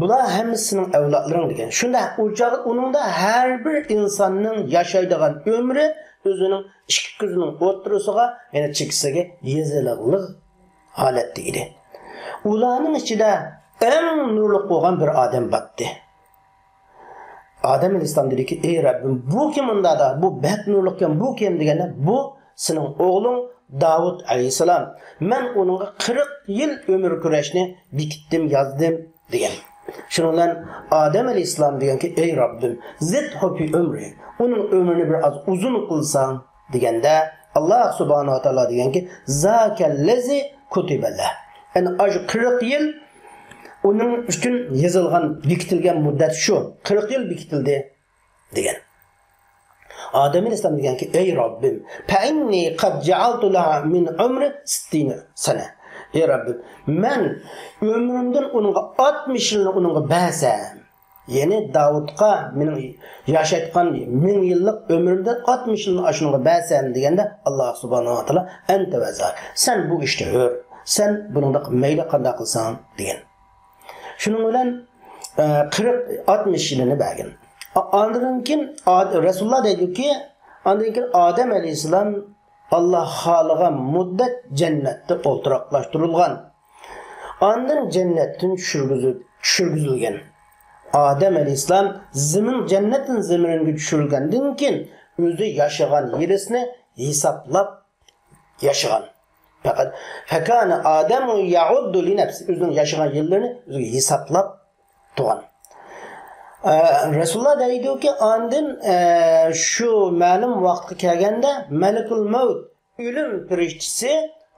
بۇلار ھەممىسى سېنىڭ ئەۋلادلىرىڭ دېگەن. شۇنداق، ئۇ چاغ ئۇنىڭدا ھەر بىر ئىنساننىڭ ياشايدىغان ئۆمرى ئۆزىنىڭ ئىككى كۆزىنىڭ ئوتتۇرىسىغا، يەنى چېكىسىگە يېزىلىقلىق ھالەتتە ئىدى. ئۇلارنىڭ ئىچىدە ئەڭ نۇرلۇق بولغان بىر ئادەم باتتى. ئادەم ئەلەيھىسسالام دېدىكى، «ئەي رەببىم، بۇ كىم ئۇندادا؟ بۇ بەك نۇرلۇقكەن، بۇ كىم؟» دېگەندە، «بۇ سېنىڭ ئوغلۇڭ داۋۇت ئەلەيھىسسالام. مەن ئۇنىڭغا قىرىق يىل ئۆمۈر كۈرەشنى بېكىتتىم، يازدىم» دېگەن. شۇنىڭ بىلەن ئادەم ئەلەيھىسسالام دېگەنكى، «ئەي رەببىم، زىدھۇ فى ئۆمرى، ئۇنىڭ ئۆمرىنى بىر ئاز ئۇزۇن قىلساڭ» دېگەندە، ئاللا سۇبھانەھۇ ۋە تائالا دېگەنكى، «زاكەللەزى كۇتىبە لەھ». يەنى ئاشۇ قىرىق يىل ئۇنىڭ ئۈچۈن يېزىلغان، بېكىتىلگەن مۇددەت شۇ، قىرىق يىل بېكىتىلدى دېگەن. ئادەم ئەلەيھىسسالام دېگەنكى، «ئەي رەببىم، فەئىننى قەد جەئەلتۇ لەھا مىن ئۆمرى سىتتىنە سەنە». «ئەي رەببىم، مەن ئۆمرۈمدىن ئۇنىڭغا ئاتمىش يىلنى ئۇنىڭغا بەرسەم، يەنى داۋۇتقا مېنىڭ ياشايدىغان مىڭ يىللىق ئۆمرۈمدىن ئاتمىش يىلنى ئاشۇنىڭغا بەرسەم» دېگەندە، ئاللا سۇبھانەھۇ ۋە تائالا، «ئەنتە ۋەزاك، سەن بۇ ئىشتا ھۆر، سەن بۇنىڭدا مەيلى قانداق قىلساڭ» دېگەن. شۇنىڭ بىلەن، ئە، قىرىق، ئاتمىش يىلىنى بەرگەن. ئا-، ئاندىن كېيىن ئاد-، رەسۇلۇللا دەيدۇكى، ئاندىن كېيىن ئادەم ئەلەيھىسسالام ئاللا خالىغان مۇددەت جەننەتتە ئولتۇراقلاشتۇرۇلغان. ئاندىن جەننەتتىن چۈشۈرگۈزۈ-، چۈشۈرگۈزۈلگەن. ئادەم ئەلەيھىسسالام زېمىن، جەننەتتىن زېمىنگە چۈشۈرۈلگەندىن كېيىن ئۆزى ياشىغان يىلىسىنى ھېسابلاپ ياشىغان. پەقەت، فەكانە ئادەمۇ يەئۇددۇ لىنەپسى، ئۆزىنىڭ ياشىغان يىللىرىنى ئۆزى ھېسابلاپ تۇرغان. ئە، رەسۇلۇللا دەيدۇكى، ئاندىن، ئە، شۇ مەلۇم ۋاقىتقا كەلگەندە مەلىكۇل مەۋت، ئۆلۈم پىرىشتىسى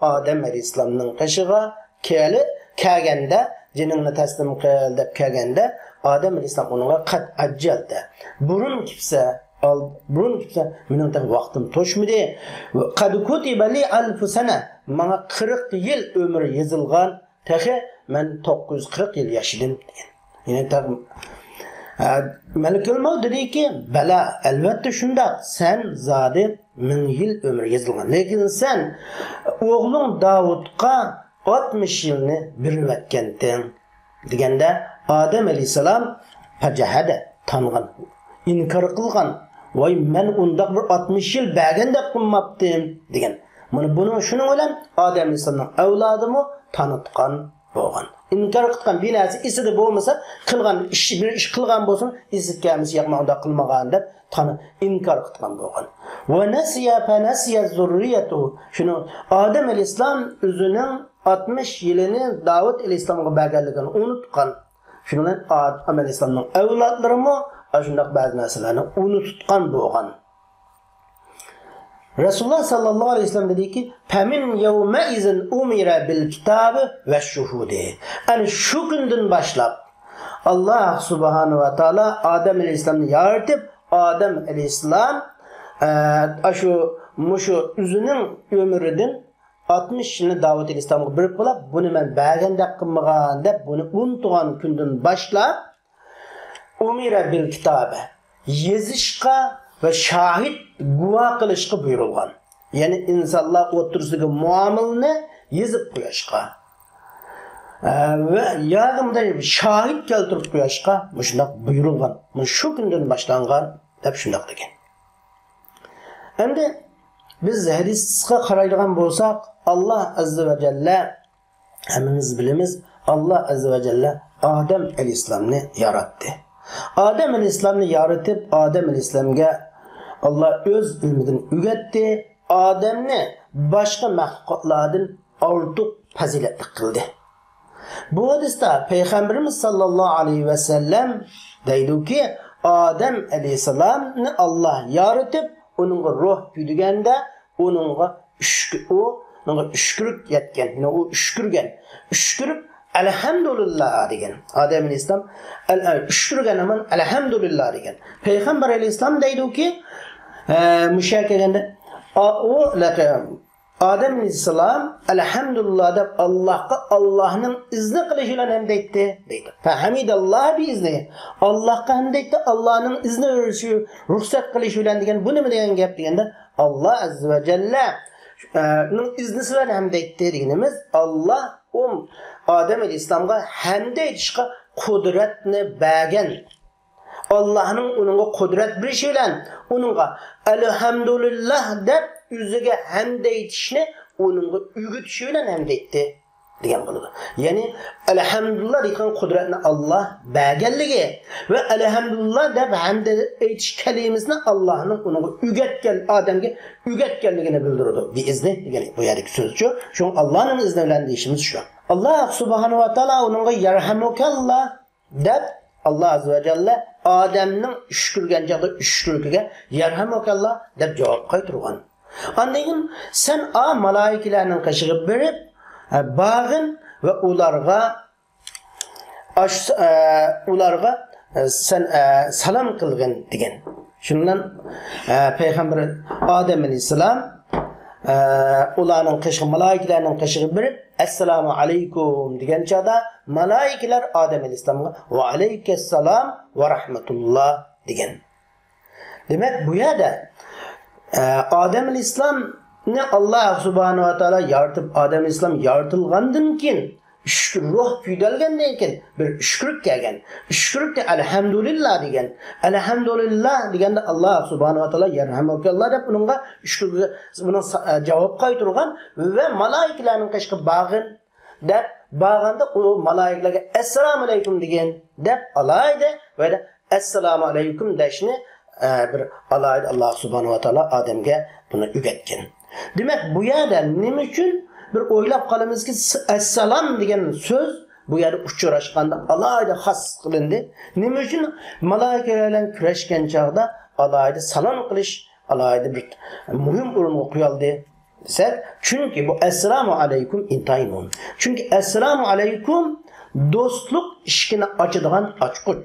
ئادەم ئەلەيھىسسالامنىڭ قېشىغا كېلىپ، كەلگەندە، جېنىڭنى تەسلىم قىل دەپ كەلگەندە، ئادەم ئەلەيھىسسالام ئۇنىڭغا، قەد ئەججەلتە، بۇرۇن كېپسە، ئال-، بۇرۇن كېپسە، مېنىڭ تېخى ۋاقتىم توشمىدى. قەد كۇتىبە لى ئەلفۇ سەنە، ماڭا قىرىق يىل ئۆمۈر يېزىلغان، تېخى مەن توققۇز يۈز قىرىق يىل ياشىدىم، دېگەن. يەنى تېخى ھە، مەلىكۇل مەۋت دېدىكى، بەلى، ئەلۋەتتە شۇنداق، سەن زادى مىڭ يىل ئۆمۈر يېزىلغان، لېكىن سەن ئوغلۇڭ داۋۇتقا ئاتمىش يىلنى بېرىۋەتكەنتىڭ، دېگەندە، ئادەم ئەلەيھىسسالام پەجەھەدە، تانغان، ئىنكار قىلغان. ۋاي، مەن ئۇنداق بىر ئاتمىش يىل بەرگەندەك قىلماپتىم، دېگەن. مانا بۇنىڭ، شۇنىڭ بىلەن ئادەم ئەلەيھىسسالامنىڭ ئەۋلادىمۇ تانىتقان بولغان. ئىنكار قىلغان، بىر نەرسە ئېسىدە بولمىسا، قىلغان ئىش، بىر ئىش قىلغان بولسۇن، ئېسىگە كەلمىسە، ياق، مەن ئۇنداق قىلمىغان دەپ تانا-، ئىنكار قىلغان بولغان. ونسي فنسيت ذريته. شۇنىڭ ئادەم ئەلەيھىسسالام ئۆزىنىڭ ئاتمىش يىلىنى داۋۇت ئەلەيھىسسالامغا بەرگەنلىكىنى ئۇنتۇغان. شۇنىڭ بىلەن ئادەم ئەلەيھىسسالامنىڭ ئەۋلادلىرىمۇ ئاشۇنداق بەزى نەرسىلەرنى ئۇنتۇغان بولغان. رەسۇلۇللا ساللاللاھۇ ئەلەيھى ۋەسەللەم دېدىكى، فمن يومئذ أمر بالكتاب والشهود. ئەنە شۇ كۈندىن باشلاپ، ئاللا سۇبھانەھۇ ۋە تائالا ئادەم ئەلەيھىسسالامنى يارىتىپ، ئادەم ئەلەيھىسسالام، ئە، ئاشۇ، مۇشۇ ئۆزىنىڭ ئۆمرىدىن ئاتمىش يىلنى داۋۇت ئەلەيھىسسالامغا بېرىپ بولاپ، بۇنى مەن بەرگەندەك قىلمىغان دەپ، بۇنى ئۇنتۇغان كۈندىن باشلاپ، ئۇمىرە بىل كىتابە، يېزىشقا ۋە شاھىت، گۇۋاھ قىلىشقا بۇيرۇلغان. يەنى ئىنسانلار ئوتتۇرىسىدىكى مۇئامىلىنى يېزىپ قويۇشقا، ئە، ۋە ياكى مۇنداق شاھىت كەلتۈرۈپ قويۇشقا مۇشۇنداق بۇيرۇلغان. مۇشۇ كۈندىن باشلانغان دەپ شۇنداق دېگەن. ئەمدى بىز ھەدىسقا قارايدىغان بولساق، ئاللا ئەززە ۋە جەللە، ھەممىمىز بىلىمىز، ئاللا ئەززە ۋە جەللە ئادەم ئەلەيھىسسالامنى ياراتتى. ئادەم ئەلەيھىسسالامنى يارىتىپ، ئادەم ئەلەيھىسسالامغا ئاللا ئۆز ئىلمىدىن ئۆگەتتى. ئادەمنى باشقا مەخلۇقاتلاردىن ئارتۇق پەزىلەتلىك قىلدى. بۇ ھەدىستە پەيغەمبىرىمىز ساللاللاھۇ ئەلەيھى ۋەسەللەم دەيدۇكى، ئادەم ئەلەيھىسسالامنى ئاللا يارىتىپ، ئۇنىڭغا روھ پۈيدۈگەندە، ئۇنىڭغا ئۈشكۈ-، ئۇ، ئۇنىڭغا ئۈشكۈرۈك يەتكەن، يەنى ئۇ ئۈشكۈرگەن، ئۈشكۈرۈپ، ئەلھەمدۇلىللا دېگەن. ئادەم ئەلەيھىسسالام ئەل-، ئە، ئۈشكۈرگەن ھامان ئەلھەمدۇلىللا دېگەن. پەيغەمبەر ئەلەيھىسسالام دەيدۇكى، ئە، مۇشۇ يەرگە كەلگەندە، ئا-، ئۇ، لەقە-، ئادەم ئەلەيھىسسالام ئەلھەمدۇلىللا دەپ ئاللاھقا ئاللاھنىڭ ئىزنى قىلىشى بىلەن ھەمدە ئېيتتى، دەيدۇ. فەھەمىدەللاھ بىئىزنىھى. ئاللاھقا ھەمدە ئېيتتى، ئاللاھنىڭ ئىزنى بېرىشى، رۇخسەت قىلىشى بىلەن دېگەن، بۇ نېمە دېگەن گەپ دېگەندە، ئاللا ئەززە ۋە جەللە، ئە، نىڭ ئىزنىسى بىلەن ھەمدە ئېيتتى دېگىنىمىز، ئاللا ئۇ ئادەم ئەلەيھىسسالامغا ھەمدە ئېيتىشقا قۇدرەتنى بەرگەن. ئاللاھنىڭ ئۇنىڭغا قۇدرەت بېرىشى بىلەن ئۇنىڭغا ئەلھەمدۇلىللا دەپ ئۆزىگە ھەمدە ئېيتىشنى ئۇنىڭغا ئۆگىتىشى بىلەن ھەمدە ئېيتتى دېگەن بولىدۇ. يەنى ئەلھەمدۇلىللا دەيدىغان قۇدرەتنى ئاللا بەرگەنلىكى ۋە ئەلھەمدۇلىللا دەپ ھەمدە ئېيتىش كەلىمىسىنى ئاللانىڭ ئۇنىڭغا ئۆگەتكەن، ئادەمگە ئۆگەتكەنلىكىنى بىلدۈرىدۇ. بىئىزنى دېگەن بۇ يەردىكى سۆزچۇ. شۇڭا ئاللانىڭ ئىزنى بىلەن دېيىشىمىز شۇ. ئاللا سۇبھانەھۇ ۋە تائالا ئۇنىڭغا يەرھەمۇكەللا دەپ، ئاللا ئەززە ۋە جەللە ئادەمنىڭ ئۈشكۈرگەن چاغدا ئۈشكۈرۈكىگە يەرھەمۇكەللا دەپ جاۋاب قايتۇرغان. ئاندىن كېيىن سەن ئا مالايىكىلەرنىڭ قېشىغا بېرىپ، ئە، بارغىن ۋە ئۇلارغا ئاش-، ئە، ئۇلارغا، ئە، سەن، ئە، سالام قىلغىن دېگەن. شۇنىڭ بىلەن، ئە، پەيغەمبەر ئادەم ئەلەيھىسسالام، ئە، ئۇلارنىڭ قېشىغا، مالايىكىلەرنىڭ قېشىغا بېرىپ، ئەسسالامۇ ئەلەيكۇم دېگەن چاغدا، مالايىكىلەر ئادەم ئەلەيھىسسالامغا ۋە ئەلەيكەسسالام ۋە رەھمەتۇللا دېگەن. دېمەك، بۇ يەردە، ئە، ئادەم ئەلەيھىسسالامنى ئاللا سۇبھانەھۇ ۋە تائالا يارىتىپ، ئادەم ئەلەيھىسسالام يارىتىلغاندىن كېيىن، ئۈشكۈر، روھ پۈيدەلگەندىن كېيىن بىر ئۈشكۈرۈك كەلگەن. ئۈشكۈرۈكتە ئەلھەمدۇلىللا دېگەن. ئەلھەمدۇلىللا دېگەندە ئاللا سۇبھانەھۇ ۋە تائالا يەرھەمۇكەللا دەپ ئۇنىڭغا ئۈشكۈرگە، بۇنىڭ سا-، ئە، جاۋاب قايتۇرغان ۋە مالايىكىلەرنىڭ قېشىغا بارغىن دەپ بارغاندا ئۇ مالايىكىلەرگە ئەسسالامۇ ئەلەيكۇم دېگىن دەپ ئالاھىدە ۋە ئەسسالامۇ ئەلەيكۇم دەشنى، ئە، بىر ئالاھىدە ئاللا سۇبھانەھۇ ۋە تائالا ئادەمگە بۇنى ئۆگەتكەن. دېمەك، بۇ يەردە نېمە ئۈچۈن بىر ئويلاپ قالىمىزكى، س-، ئەسسالام دېگەن سۆز بۇ يەردە ئۇچراشقاندا ئالاھىدە خاس قىلىندى. نېمە ئۈچۈن مالايىكە بىلەن كۆرۈشكەن چاغدا ئالاھىدە سالام قىلىش ئالاھىدە بىر مۇھىم ئورۇنغا قويۇلدى دېسەك، چۈنكى بۇ ئەسسالامۇ ئەلەيكۇم ئىنتايىن مۇھىم. چۈنكى ئەسسالامۇ ئەلەيكۇم دوستلۇق ئىشىكىنى ئاچىدىغان ئاچقۇچ.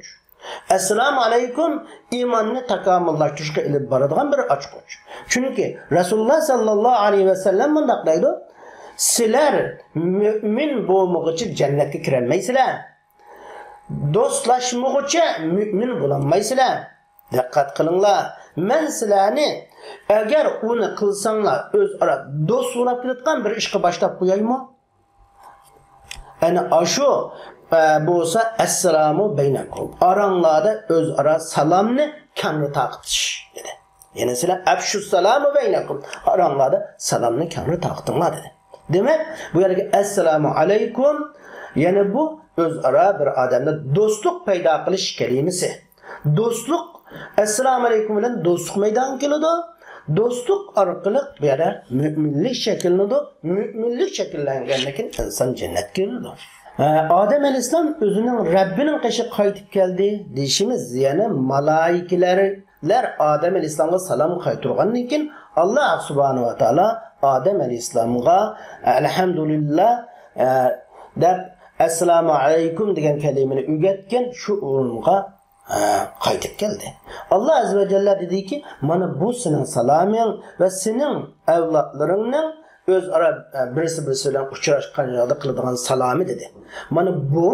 ئەسسالامۇ ئەلەيكۇم ئىماننى تاكامۇللاشتۇرۇشقا ئېلىپ بارىدىغان بىر ئاچقۇچ. چۈنكى رەسۇلۇللا ساللاللاھۇ ئەلەيھى ۋەسەللەم مۇنداق دەيدۇ، سىلەر مۆمىن بولمىغۇچە جەننەتكە كىرەلمەيسىلەر. دوستلاشمىغۇچە مۆمىن بولالمايسىلەر. دىققەت قىلىڭلار، مەن سىلەرنى، ئەگەر ئۇنى قىلساڭلار، ئۆزئارا دوست بولاپ كېتىدىغان بىر ئىشقا باشلاپ قويايمۇ؟ ئەنە ئاشۇ، ئە، بولسا، ئەسسالامۇ بەينەكۇم. ئاراڭلاردا ئۆزئارا سالامنى كەڭرى تارقىتىش، دېدى. يەنە سىلەر، ئەپشۇسسالامۇ بەينەكۇم. ئاراڭلاردا سالامنى كەڭرى تارقىتىڭلار، دېدى. دېمەك، بۇ يەردىكى ئەسسالامۇ ئەلەيكۇم، يەنە بۇ ئۆزئارا بىر ئادەمدە دوستلۇق پەيدا قىلىش كەلىمىسى. دوستلۇق، ئەسسالامۇ ئەلەيكۇم بىلەن دوستلۇق مەيدانغا كېلىدۇ. دوستلۇق ئارقىلىق بۇ يەردە مۆمىنلىك شەكىللىنىدۇ. مۆمىنلىك شەكىللەنگەندىن كېيىن ئىنسان جەننەتكە كىرىدۇ. ئە، ئادەم ئەلەيھىسسالام ئۆزىنىڭ رەببىنىڭ قېشىغا قايتىپ كەلدى دېيىشىمىز، يەنى مالايىكىلەر ئادەم ئەلەيھىسسالامغا سالام قايتۇرغاندىن كېيىن، ئاللا سۇبھانەھۇ ۋە تائالا ئادەم ئەلەيھىسسالامغا، ئەلھەمدۇلىللا، ئە، دەپ، ئەسسالامۇ ئەلەيكۇم دېگەن كەلىمىنى ئۆگەتكەن شۇ ئورۇنغا، ئە، قايتىپ كەلدى. ئاللا ئەززە ۋە جەللە دېدىكى، مانا بۇ سېنىڭ سالامىڭ ۋە سېنىڭ ئەۋلادلىرىڭنىڭ ئۆزئارا، ئە، بىرسى بىرسى بىلەن ئۇچراشقان چاغدا قىلىدىغان سالامى، دېدى. مانا بۇ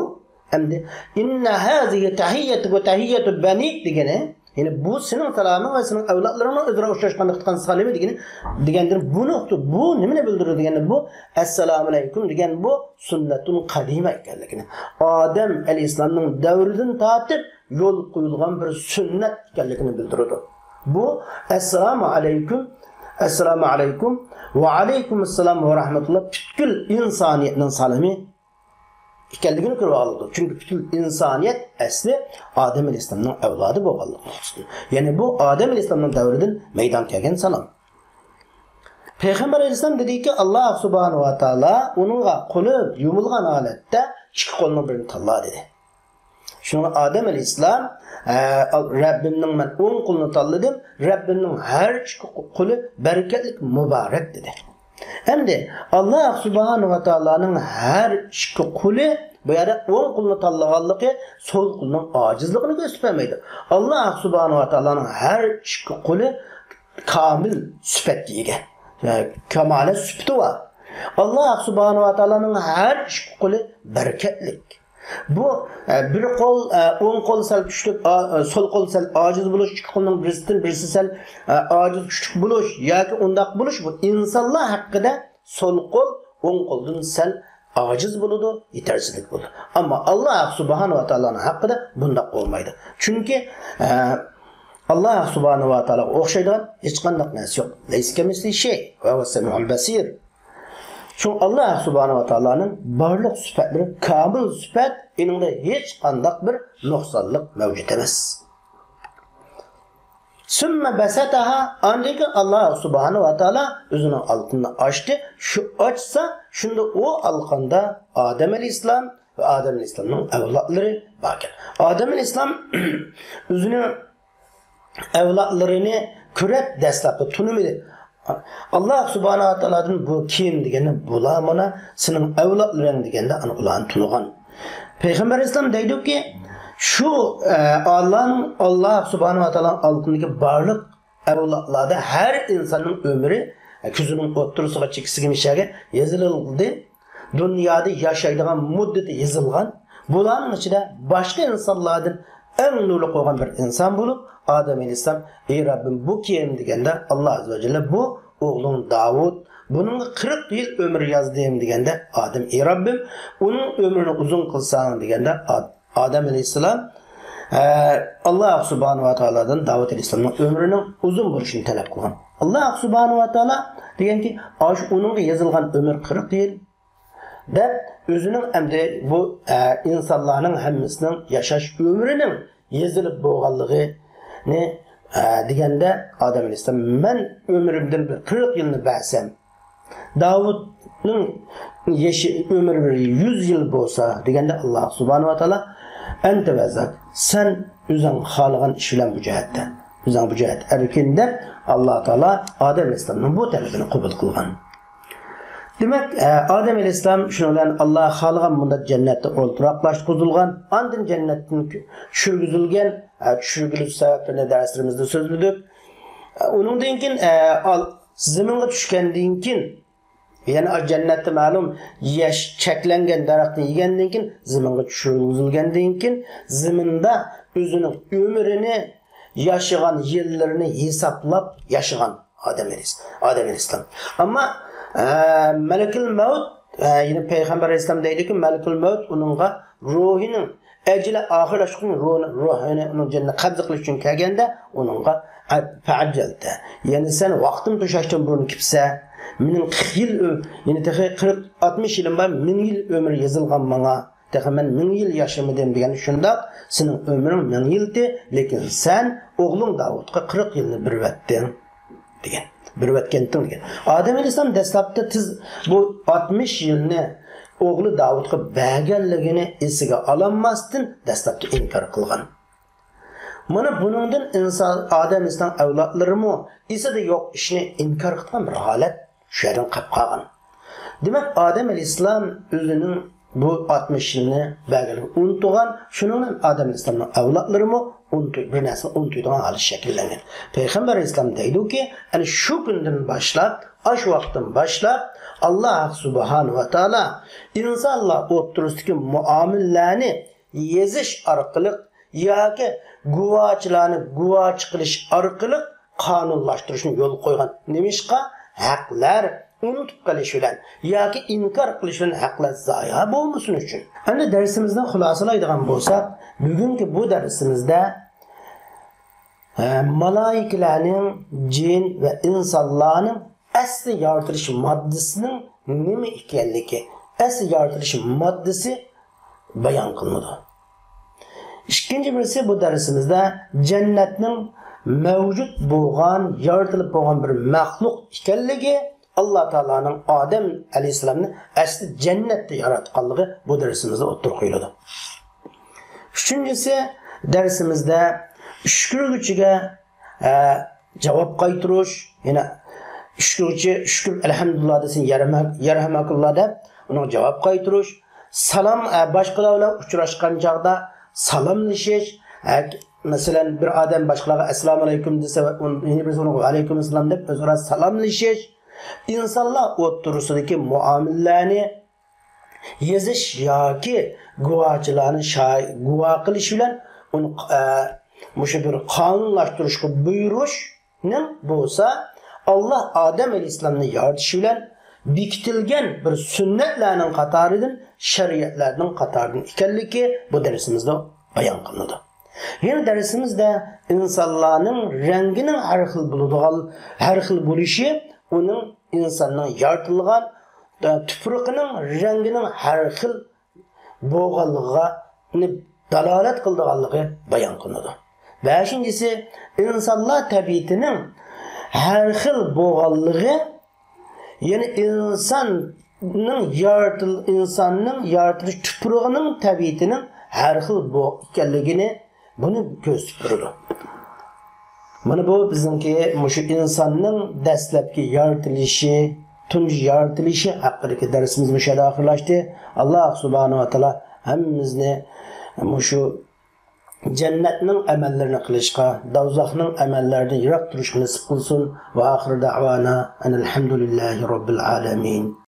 ئەمدى، ئىننە ھازىھى تەھىييەتۇكە تەھىييەتۇ بەنىك دېگىنى، يەنى بۇ سېنىڭ سالامىڭ ۋە سېنىڭ ئەۋلادلىرىڭنىڭ ئۆزئارا ئۇچراشقاندا قىلغان سالىمى دېگىنى، دېگەندىن بۇنى، بۇ نېمىنى بىلدۈرىدۇ دېگەندە، بۇ ئەسسالامۇ ئەلەيكۇم دېگەن بۇ سۈننەتۇن قەدىمە ئىكەنلىكىنى، ئادەم ئەلەيھىسسالامنىڭ دەۋرىدىن تارتىپ يول قويۇلغان بىر سۈننەت ئىكەنلىكىنى بىلدۈرىدۇ. بۇ ئەسسالامۇ ئەلەيكۇم، ئەسسالامۇ ئەلەيكۇم، ۋە ئەلەيكۇمۇسسالام ۋە رەھمەتۇللا پۈتكۈل ئىنسانىيەتنىڭ سالىمى ئىكەنلىكىنى كۆرۈۋالىدۇ. چۈنكى پۈتۈن ئىنسانىيەت ئەسلى ئادەم ئەلەيھىسسالامنىڭ ئەۋلادى بولغانلىقى ئۈچۈن. يەنى بۇ ئادەم ئەلەيھىسسالامنىڭ دەۋرىدىن مەيدانغا كەلگەن سالام. پەيغەمبەر ئەلەيھىسسالام دېدىكى، ئاللا سۇبھانەھۇ ۋە تائالا ئۇنىڭغا قولى يۇمۇلغان ھالەتتە ئىككى قولنىڭ بىرىنى تاللا، دېدى. شۇڭا ئادەم ئەلەيھىسسالام، ئە، رەببىمنىڭ مەن ئوڭ قولىنى تاللىدىم، رەببىمنىڭ ھەر ئىككى قولى بەرىكەتلىك، مۇبارەك، دېدى. ئەمدى ئاللا سۇبھانەھۇ ۋە تائالانىڭ ھەر ئىككى قولى، بۇ يەردە ئوڭ قولنى تاللىغانلىقى سول قولنىڭ ئاجىزلىقىنى كۆرسىتىپ بەرمەيدۇ. ئاللا سۇبھانەھۇ ۋە تائالانىڭ ھەر ئىككى قولى كامىل سۈپەتكە ئىگە. يەنى كامالەت سۈپىتى بار. ئاللا سۇبھانەھۇ ۋە تائالانىڭ ھەر ئىككى قولى بەرىكەتلىك. بۇ، ئە، بىر قول، ئە، ئوڭ قول سەل كۈچلۈك، ئا-، ئە، سول قول سەل ئاجىز بولۇش، ئىككى قولنىڭ بىرسىدىن بىرسى سەل، ئە، ئاجىز كۈچلۈك بولۇش ياكى ئۇنداق بولۇش، بۇ ئىنسانلار ھەققىدە سول قول ئوڭ قولدىن سەل ئاجىز بولىدۇ، يېتەرسىزلىك بولىدۇ. ئەمما ئاللا سۇبھانەھۇ ۋە تائالانىڭ ھەققىدە بۇنداق بولمايدۇ. چۈنكى، ئە، ئاللا سۇبھانەھۇ ۋە تائالاغا ئوخشايدىغان ھېچقانداق نەرسە يوق. لەيسە كەمىسلىھى شەي ۋە ھۇۋەس سەمىئۇل بەسىر. شۇڭا ئاللا سۇبھانەھۇ ۋە تائالانىڭ بارلىق سۈپەتلىرى كامىل سۈپەت، ئۇنىڭدا ھېچقانداق بىر نۇقسانلىق مەۋجۇت ئەمەس. سۈممە بەسەتەھا، ئاندىن كېيىن ئاللا سۇبھانەھۇ ۋە تائالا ئۆزىنىڭ ئالقىنىنى ئاچتى. شۇ ئاچسا، شۇندا ئۇ ئالقاندا ئادەم ئەلەيھىسسالام ۋە ئادەم ئەلەيھىسسالامنىڭ ئەۋلادلىرى باركەن. ئادەم ئەلەيھىسسالام ئۆزىنىڭ ئەۋلادلىرىنى كۆرۈپ دەسلەپتە تونۇمىدى. ئاللا سۇبھانەھۇ ۋە تائالادىن بۇ كىم دېگەندە، بۇلار مانا سېنىڭ ئەۋلادلىرىڭ دېگەندە، ئانا ئۇلارنى تونۇغان. پەيغەمبەر ئەلەيھىسسالام دەيدۇكى، شۇ، ئە، ئاللانىڭ، ئاللا سۇبھانەھۇ ۋە تائالانىڭ ئالقىنىدىكى بارلىق ئەۋلادلاردا ھەر ئىنساننىڭ ئۆمرى، ئە، كۆزىنىڭ ئوتتۇرىسىغا چېكىسىگە مىشەگە يېزىلدى. دۇنيادا ياشايدىغان مۇددىتى يېزىلغان. بۇلارنىڭ ئىچىدە باشقا ئىنسانلاردىن ئەڭ نۇرلۇق بولغان بىر ئىنسان بولۇپ، ئادەم ئەلەيھىسسالام، ئى رەببىم، بۇ كىم دېگەندە، ئاللا ئەززە ۋە جەللە، بۇ ئوغلۇڭ داۋۇت، بۇنىڭغا قىرىق يىل ئۆمۈر يازدىم دېگەندە، ئادەم، ئى رەببىم، ئۇنىڭ ئۆمرىنى ئۇزۇن قىلساڭ دېگەندە، ئاد-، ئادەم ئەلەيھىسسالام، ئە، ئاللا سۇبھانەھۇ ۋە تائالادىن داۋۇت ئەلەيھىسسالامنىڭ ئۆمرىنىڭ ئۇزۇن بولۇشىنى تەلەپ قىلغان. ئاللا سۇبھانەھۇ ۋە تائالا دېگەنكى، ئاشۇ ئۇنىڭغا يېزىلغان ئۆمۈر قىرىق يىل، دەپ، ئۆزىنىڭ ئەمدى بۇ، ئە، ئىنسانلارنىڭ ھەممىسىنىڭ ياشاش ئۆمرىنىڭ يېزىلىپ بولغانلىقىنى، ئە، دېگەندە، ئادەم ئەلەيھىسسالام، مەن ئۆمرۈمدىن بىر قىرىق يىلنى بەرسەم، داۋۇتنىڭ يېشى، ئۆمرى بىر يۈز يىل بولسا، دېگەندە، ئاللا سۇبھانەھۇ ۋە تائالا، ئەنتە ۋەزاك، سەن ئۆزۈڭ خالىغان ئىش بىلەن بۇ جەھەتتە، ئۆزۈڭ بۇ جەھەتتە ئەركىن، دەپ، ئاللا تائالا ئادەم ئەلەيھىسسالامنىڭ بۇ تەلىپىنى قوبۇل قىلغان. دېمەك، ئە، ئادەم ئەلەيھىسسالام شۇنىڭ بىلەن ئاللا خالىغان مۇددەت جەننەتتە ئولتۇراقلاشقۇزۇلغان، ئاندىن جەننەتتىن چۈشۈرگۈزۈلگەن، ئە، چۈشۈرگۈزۈش سەۋەبلىرىنى دەرسلىرىمىزدە سۆزلىدۇق. ئە، ئۇنىڭدىن كېيىن، ئە، ئال-، زېمىنغا چۈشكەندىن كېيىن، يەنى جەننەتتە مەلۇم يەش چەكلەنگەن دەرەختىن يېگەندىن كېيىن، زېمىنغا چۈشۈرۈلگەندىن كېيىن، زېمىندا ئۆزىنىڭ ئۆمرىنى، ياشىغان يىللىرىنى ھېسابلاپ ياشىغان ئادەم ئەلەيھىس-، ئادەم ئەلەيھىسسالام. ئەمما، ئە، مەلىكۇل مەۋت، ئە، يەنى پەيغەمبەر ئەلەيھىسسالام دەيدۇكى، مەلىكۇل مەۋت ئۇنىڭغا روھىنىڭ ئەجىلى ئاخىرلاشقۇچىنى، روھىنى، روھىنى ئۇنىڭ جېنىنى قەبزە قىلىش ئۈچۈن كەلگەندە، ئۇنىڭغا، ئە، فەئەججەلتە. يەنى سەن ۋاقتىم توشاشتىن بۇرۇن كېپسە، مېنىڭ قىرىق يىل ئۆ-، يەنى تېخى قىرىق، ئاتمىش يىلىم بار، مىڭ يىل ئۆمۈر يېزىلغان ماڭا. تېخى مەن مىڭ يىل ياشىمىدىم دېگەن شۇنداق، سېنىڭ ئۆمرۈڭ مىڭ يىلتى، لېكىن سەن ئوغلۇڭ داۋۇتقا قىرىق يىلنى بېرىۋەتتىڭ دېگەن. بېرىۋەتكەنتىڭ دېگەن. ئادەم ئەلەيھىسسالام دەسلەپتە تېز بۇ ئاتمىش يىلنى ئوغلى داۋۇتقا بەرگەنلىكىنى ئېسىگە ئالالماستىن، دەسلەپتە ئىنكار قىلغان. مانا بۇنىڭدىن ئىنسان، ئادەم ئەلەيھىسسالام ئەۋلادلىرىمۇ ئېسىدە يوق ئىشنى ئىنكار قىلغان بىر ھالەت شۇ يەردىن قېلىپ قالغان. دېمەك، ئادەم ئەلەيھىسسالام ئۆزىنىڭ بۇ ئاتمىش يىلنى بەرگەنلىكىنى ئۇنتۇغان، شۇنىڭ بىلەن ئادەم ئەلەيھىسسالامنىڭ ئەۋلادلىرىمۇ ئۇنتۇ-، بىر نەرسىنى ئۇنتۇيدىغان ھالەت شەكىللەنگەن. پەيغەمبەر ئەلەيھىسسالام دەيدۇكى، ئەنە شۇ كۈندىن باشلاپ، ئاشۇ ۋاقىتتىن باشلاپ، ئاللا سۇبھانەھۇ ۋە تائالا ئىنسانلار ئوتتۇرىسىدىكى مۇئامىلىلەرنى يېزىش ئارقىلىق ياكى گۇۋاچىلارنى گۇۋاچى قىلىش ئارقىلىق قانۇنلاشتۇرۇشنى يولغا قويغان. نېمىشقا؟ ھەقلەر ئۇنتۇپ قېلىش بىلەن ياكى ئىنكار قىلىش بىلەن ھەقلەر زايە بولمىسۇن ئۈچۈن. ئەمدى دەرسىمىزنى خۇلاسىلايدىغان بولساق، بۈگۈنكى بۇ دەرسىمىزدە، ئە، مالايىكىلەرنىڭ، جىن ۋە ئىنسانلارنىڭ ئەسلى يارىتىلىش ماددىسىنىڭ نېمە ئىكەنلىكى، ئەسلى يارىتىلىش ماددىسى بايان قىلىنىدۇ. ئىككىنچى بىرسى، بۇ دەرسىمىزدە جەننەتنىڭ مەۋجۇت بولغان، يارىتىلىپ بولغان بىر مەخلۇق ئىكەنلىكى، ئاللا تائالانىڭ ئادەم ئەلەيھىسسالامنى ئەسلى جەننەتتە ياراتقانلىقى بۇ دەرسىمىزدە ئوتتۇرىغا قويۇلىدۇ. ئۈچىنچىسى، دەرسىمىزدە ئۈشكۈرگۈچىگە، ئە، جاۋاب قايتۇرۇش، يەنە ئۈشكۈرگۈچى شۈكۈر ئەلھەمدۇلىللا دېسۇن، يەرھەمە-، يەرھەمەكۇللا دەپ ئۇنىڭغا جاۋاب قايتۇرۇش، سالام، ئە، باشقىلار بىلەن ئۇچراشقان چاغدا سالاملىشىش، ئە، مەسىلەن، بىر ئادەم باشقىلارغا ئەسسالامۇئەلەيكۇم دېسە، ئۇن-، يەنە بىرسى ئۇنىڭغا ۋەئەلەيكۇمئەسسالام دەپ ئۆزئارا سالاملىشىش، ئىنسانلار ئوتتۇرىسىدىكى مۇئامىلىلەرنى يېزىش ياكى گۇۋاچىلارنى شاھىت، گۇۋا قىلىش بىلەن ئۇنى، ئە، مۇشۇ بىر قانۇنلاشتۇرۇشقا بۇيرۇشنىڭ بولسا ئاللا ئادەم ئەلەيھىسسالامنى يارىتىشى بىلەن بېكىتىلگەن بىر سۈننەتلەرنىڭ قاتارىدىن، شەرىئەتلەرنىڭ قاتارىدىن ئىكەنلىكى بۇ دەرسىمىزدە بايان قىلىنىدۇ. يەنە دەرسىمىزدە ئىنسانلارنىڭ رەڭگىنىڭ ھەر خىل بولىدىغان، ھەر خىل بولۇشى ئۇنىڭ، ئىنساننىڭ يارىتىلغان، ئە، تۇپرىقىنىڭ رەڭگىنىڭ ھەر خىل بولغانلىقىغا دالالەت قىلىدىغانلىقى بايان قىلىنىدۇ. بەشىنچىسى، ئىنسانلار تەبىئىتىنىڭ ھەر خىل بولغانلىقى، يەنى ئىنساننىڭ يارىتىل-، ئىنساننىڭ يارىتىلىش تۇپرىقىنىڭ تەبىئىتىنىڭ ھەر خىل بو-، ئىكەنلىكىنى بۇنى كۆرسىتىپ بېرىدۇ. مانا بۇ بىزنىڭكى مۇشۇ ئىنساننىڭ دەسلەپكى يارىتىلىشى، تۇنجى يارىتىلىشى ھەققىدىكى دەرسىمىز مۇشۇ يەردە ئاخىرلاشتى. ئاللا سۇبھانەھۇ ۋە تائالا ھەممىمىزنى مۇشۇ جەننەتنىڭ ئەمەللىرىنى قىلىشقا، دوزاخنىڭ ئەمەللىرىدىن يىراق تۇرۇشقا نېسىپ قىلسۇن. ۋە ئاخىر دەئۋانا ئەنىل ھەمدۇلىللاھى رەببىل ئالەمىن.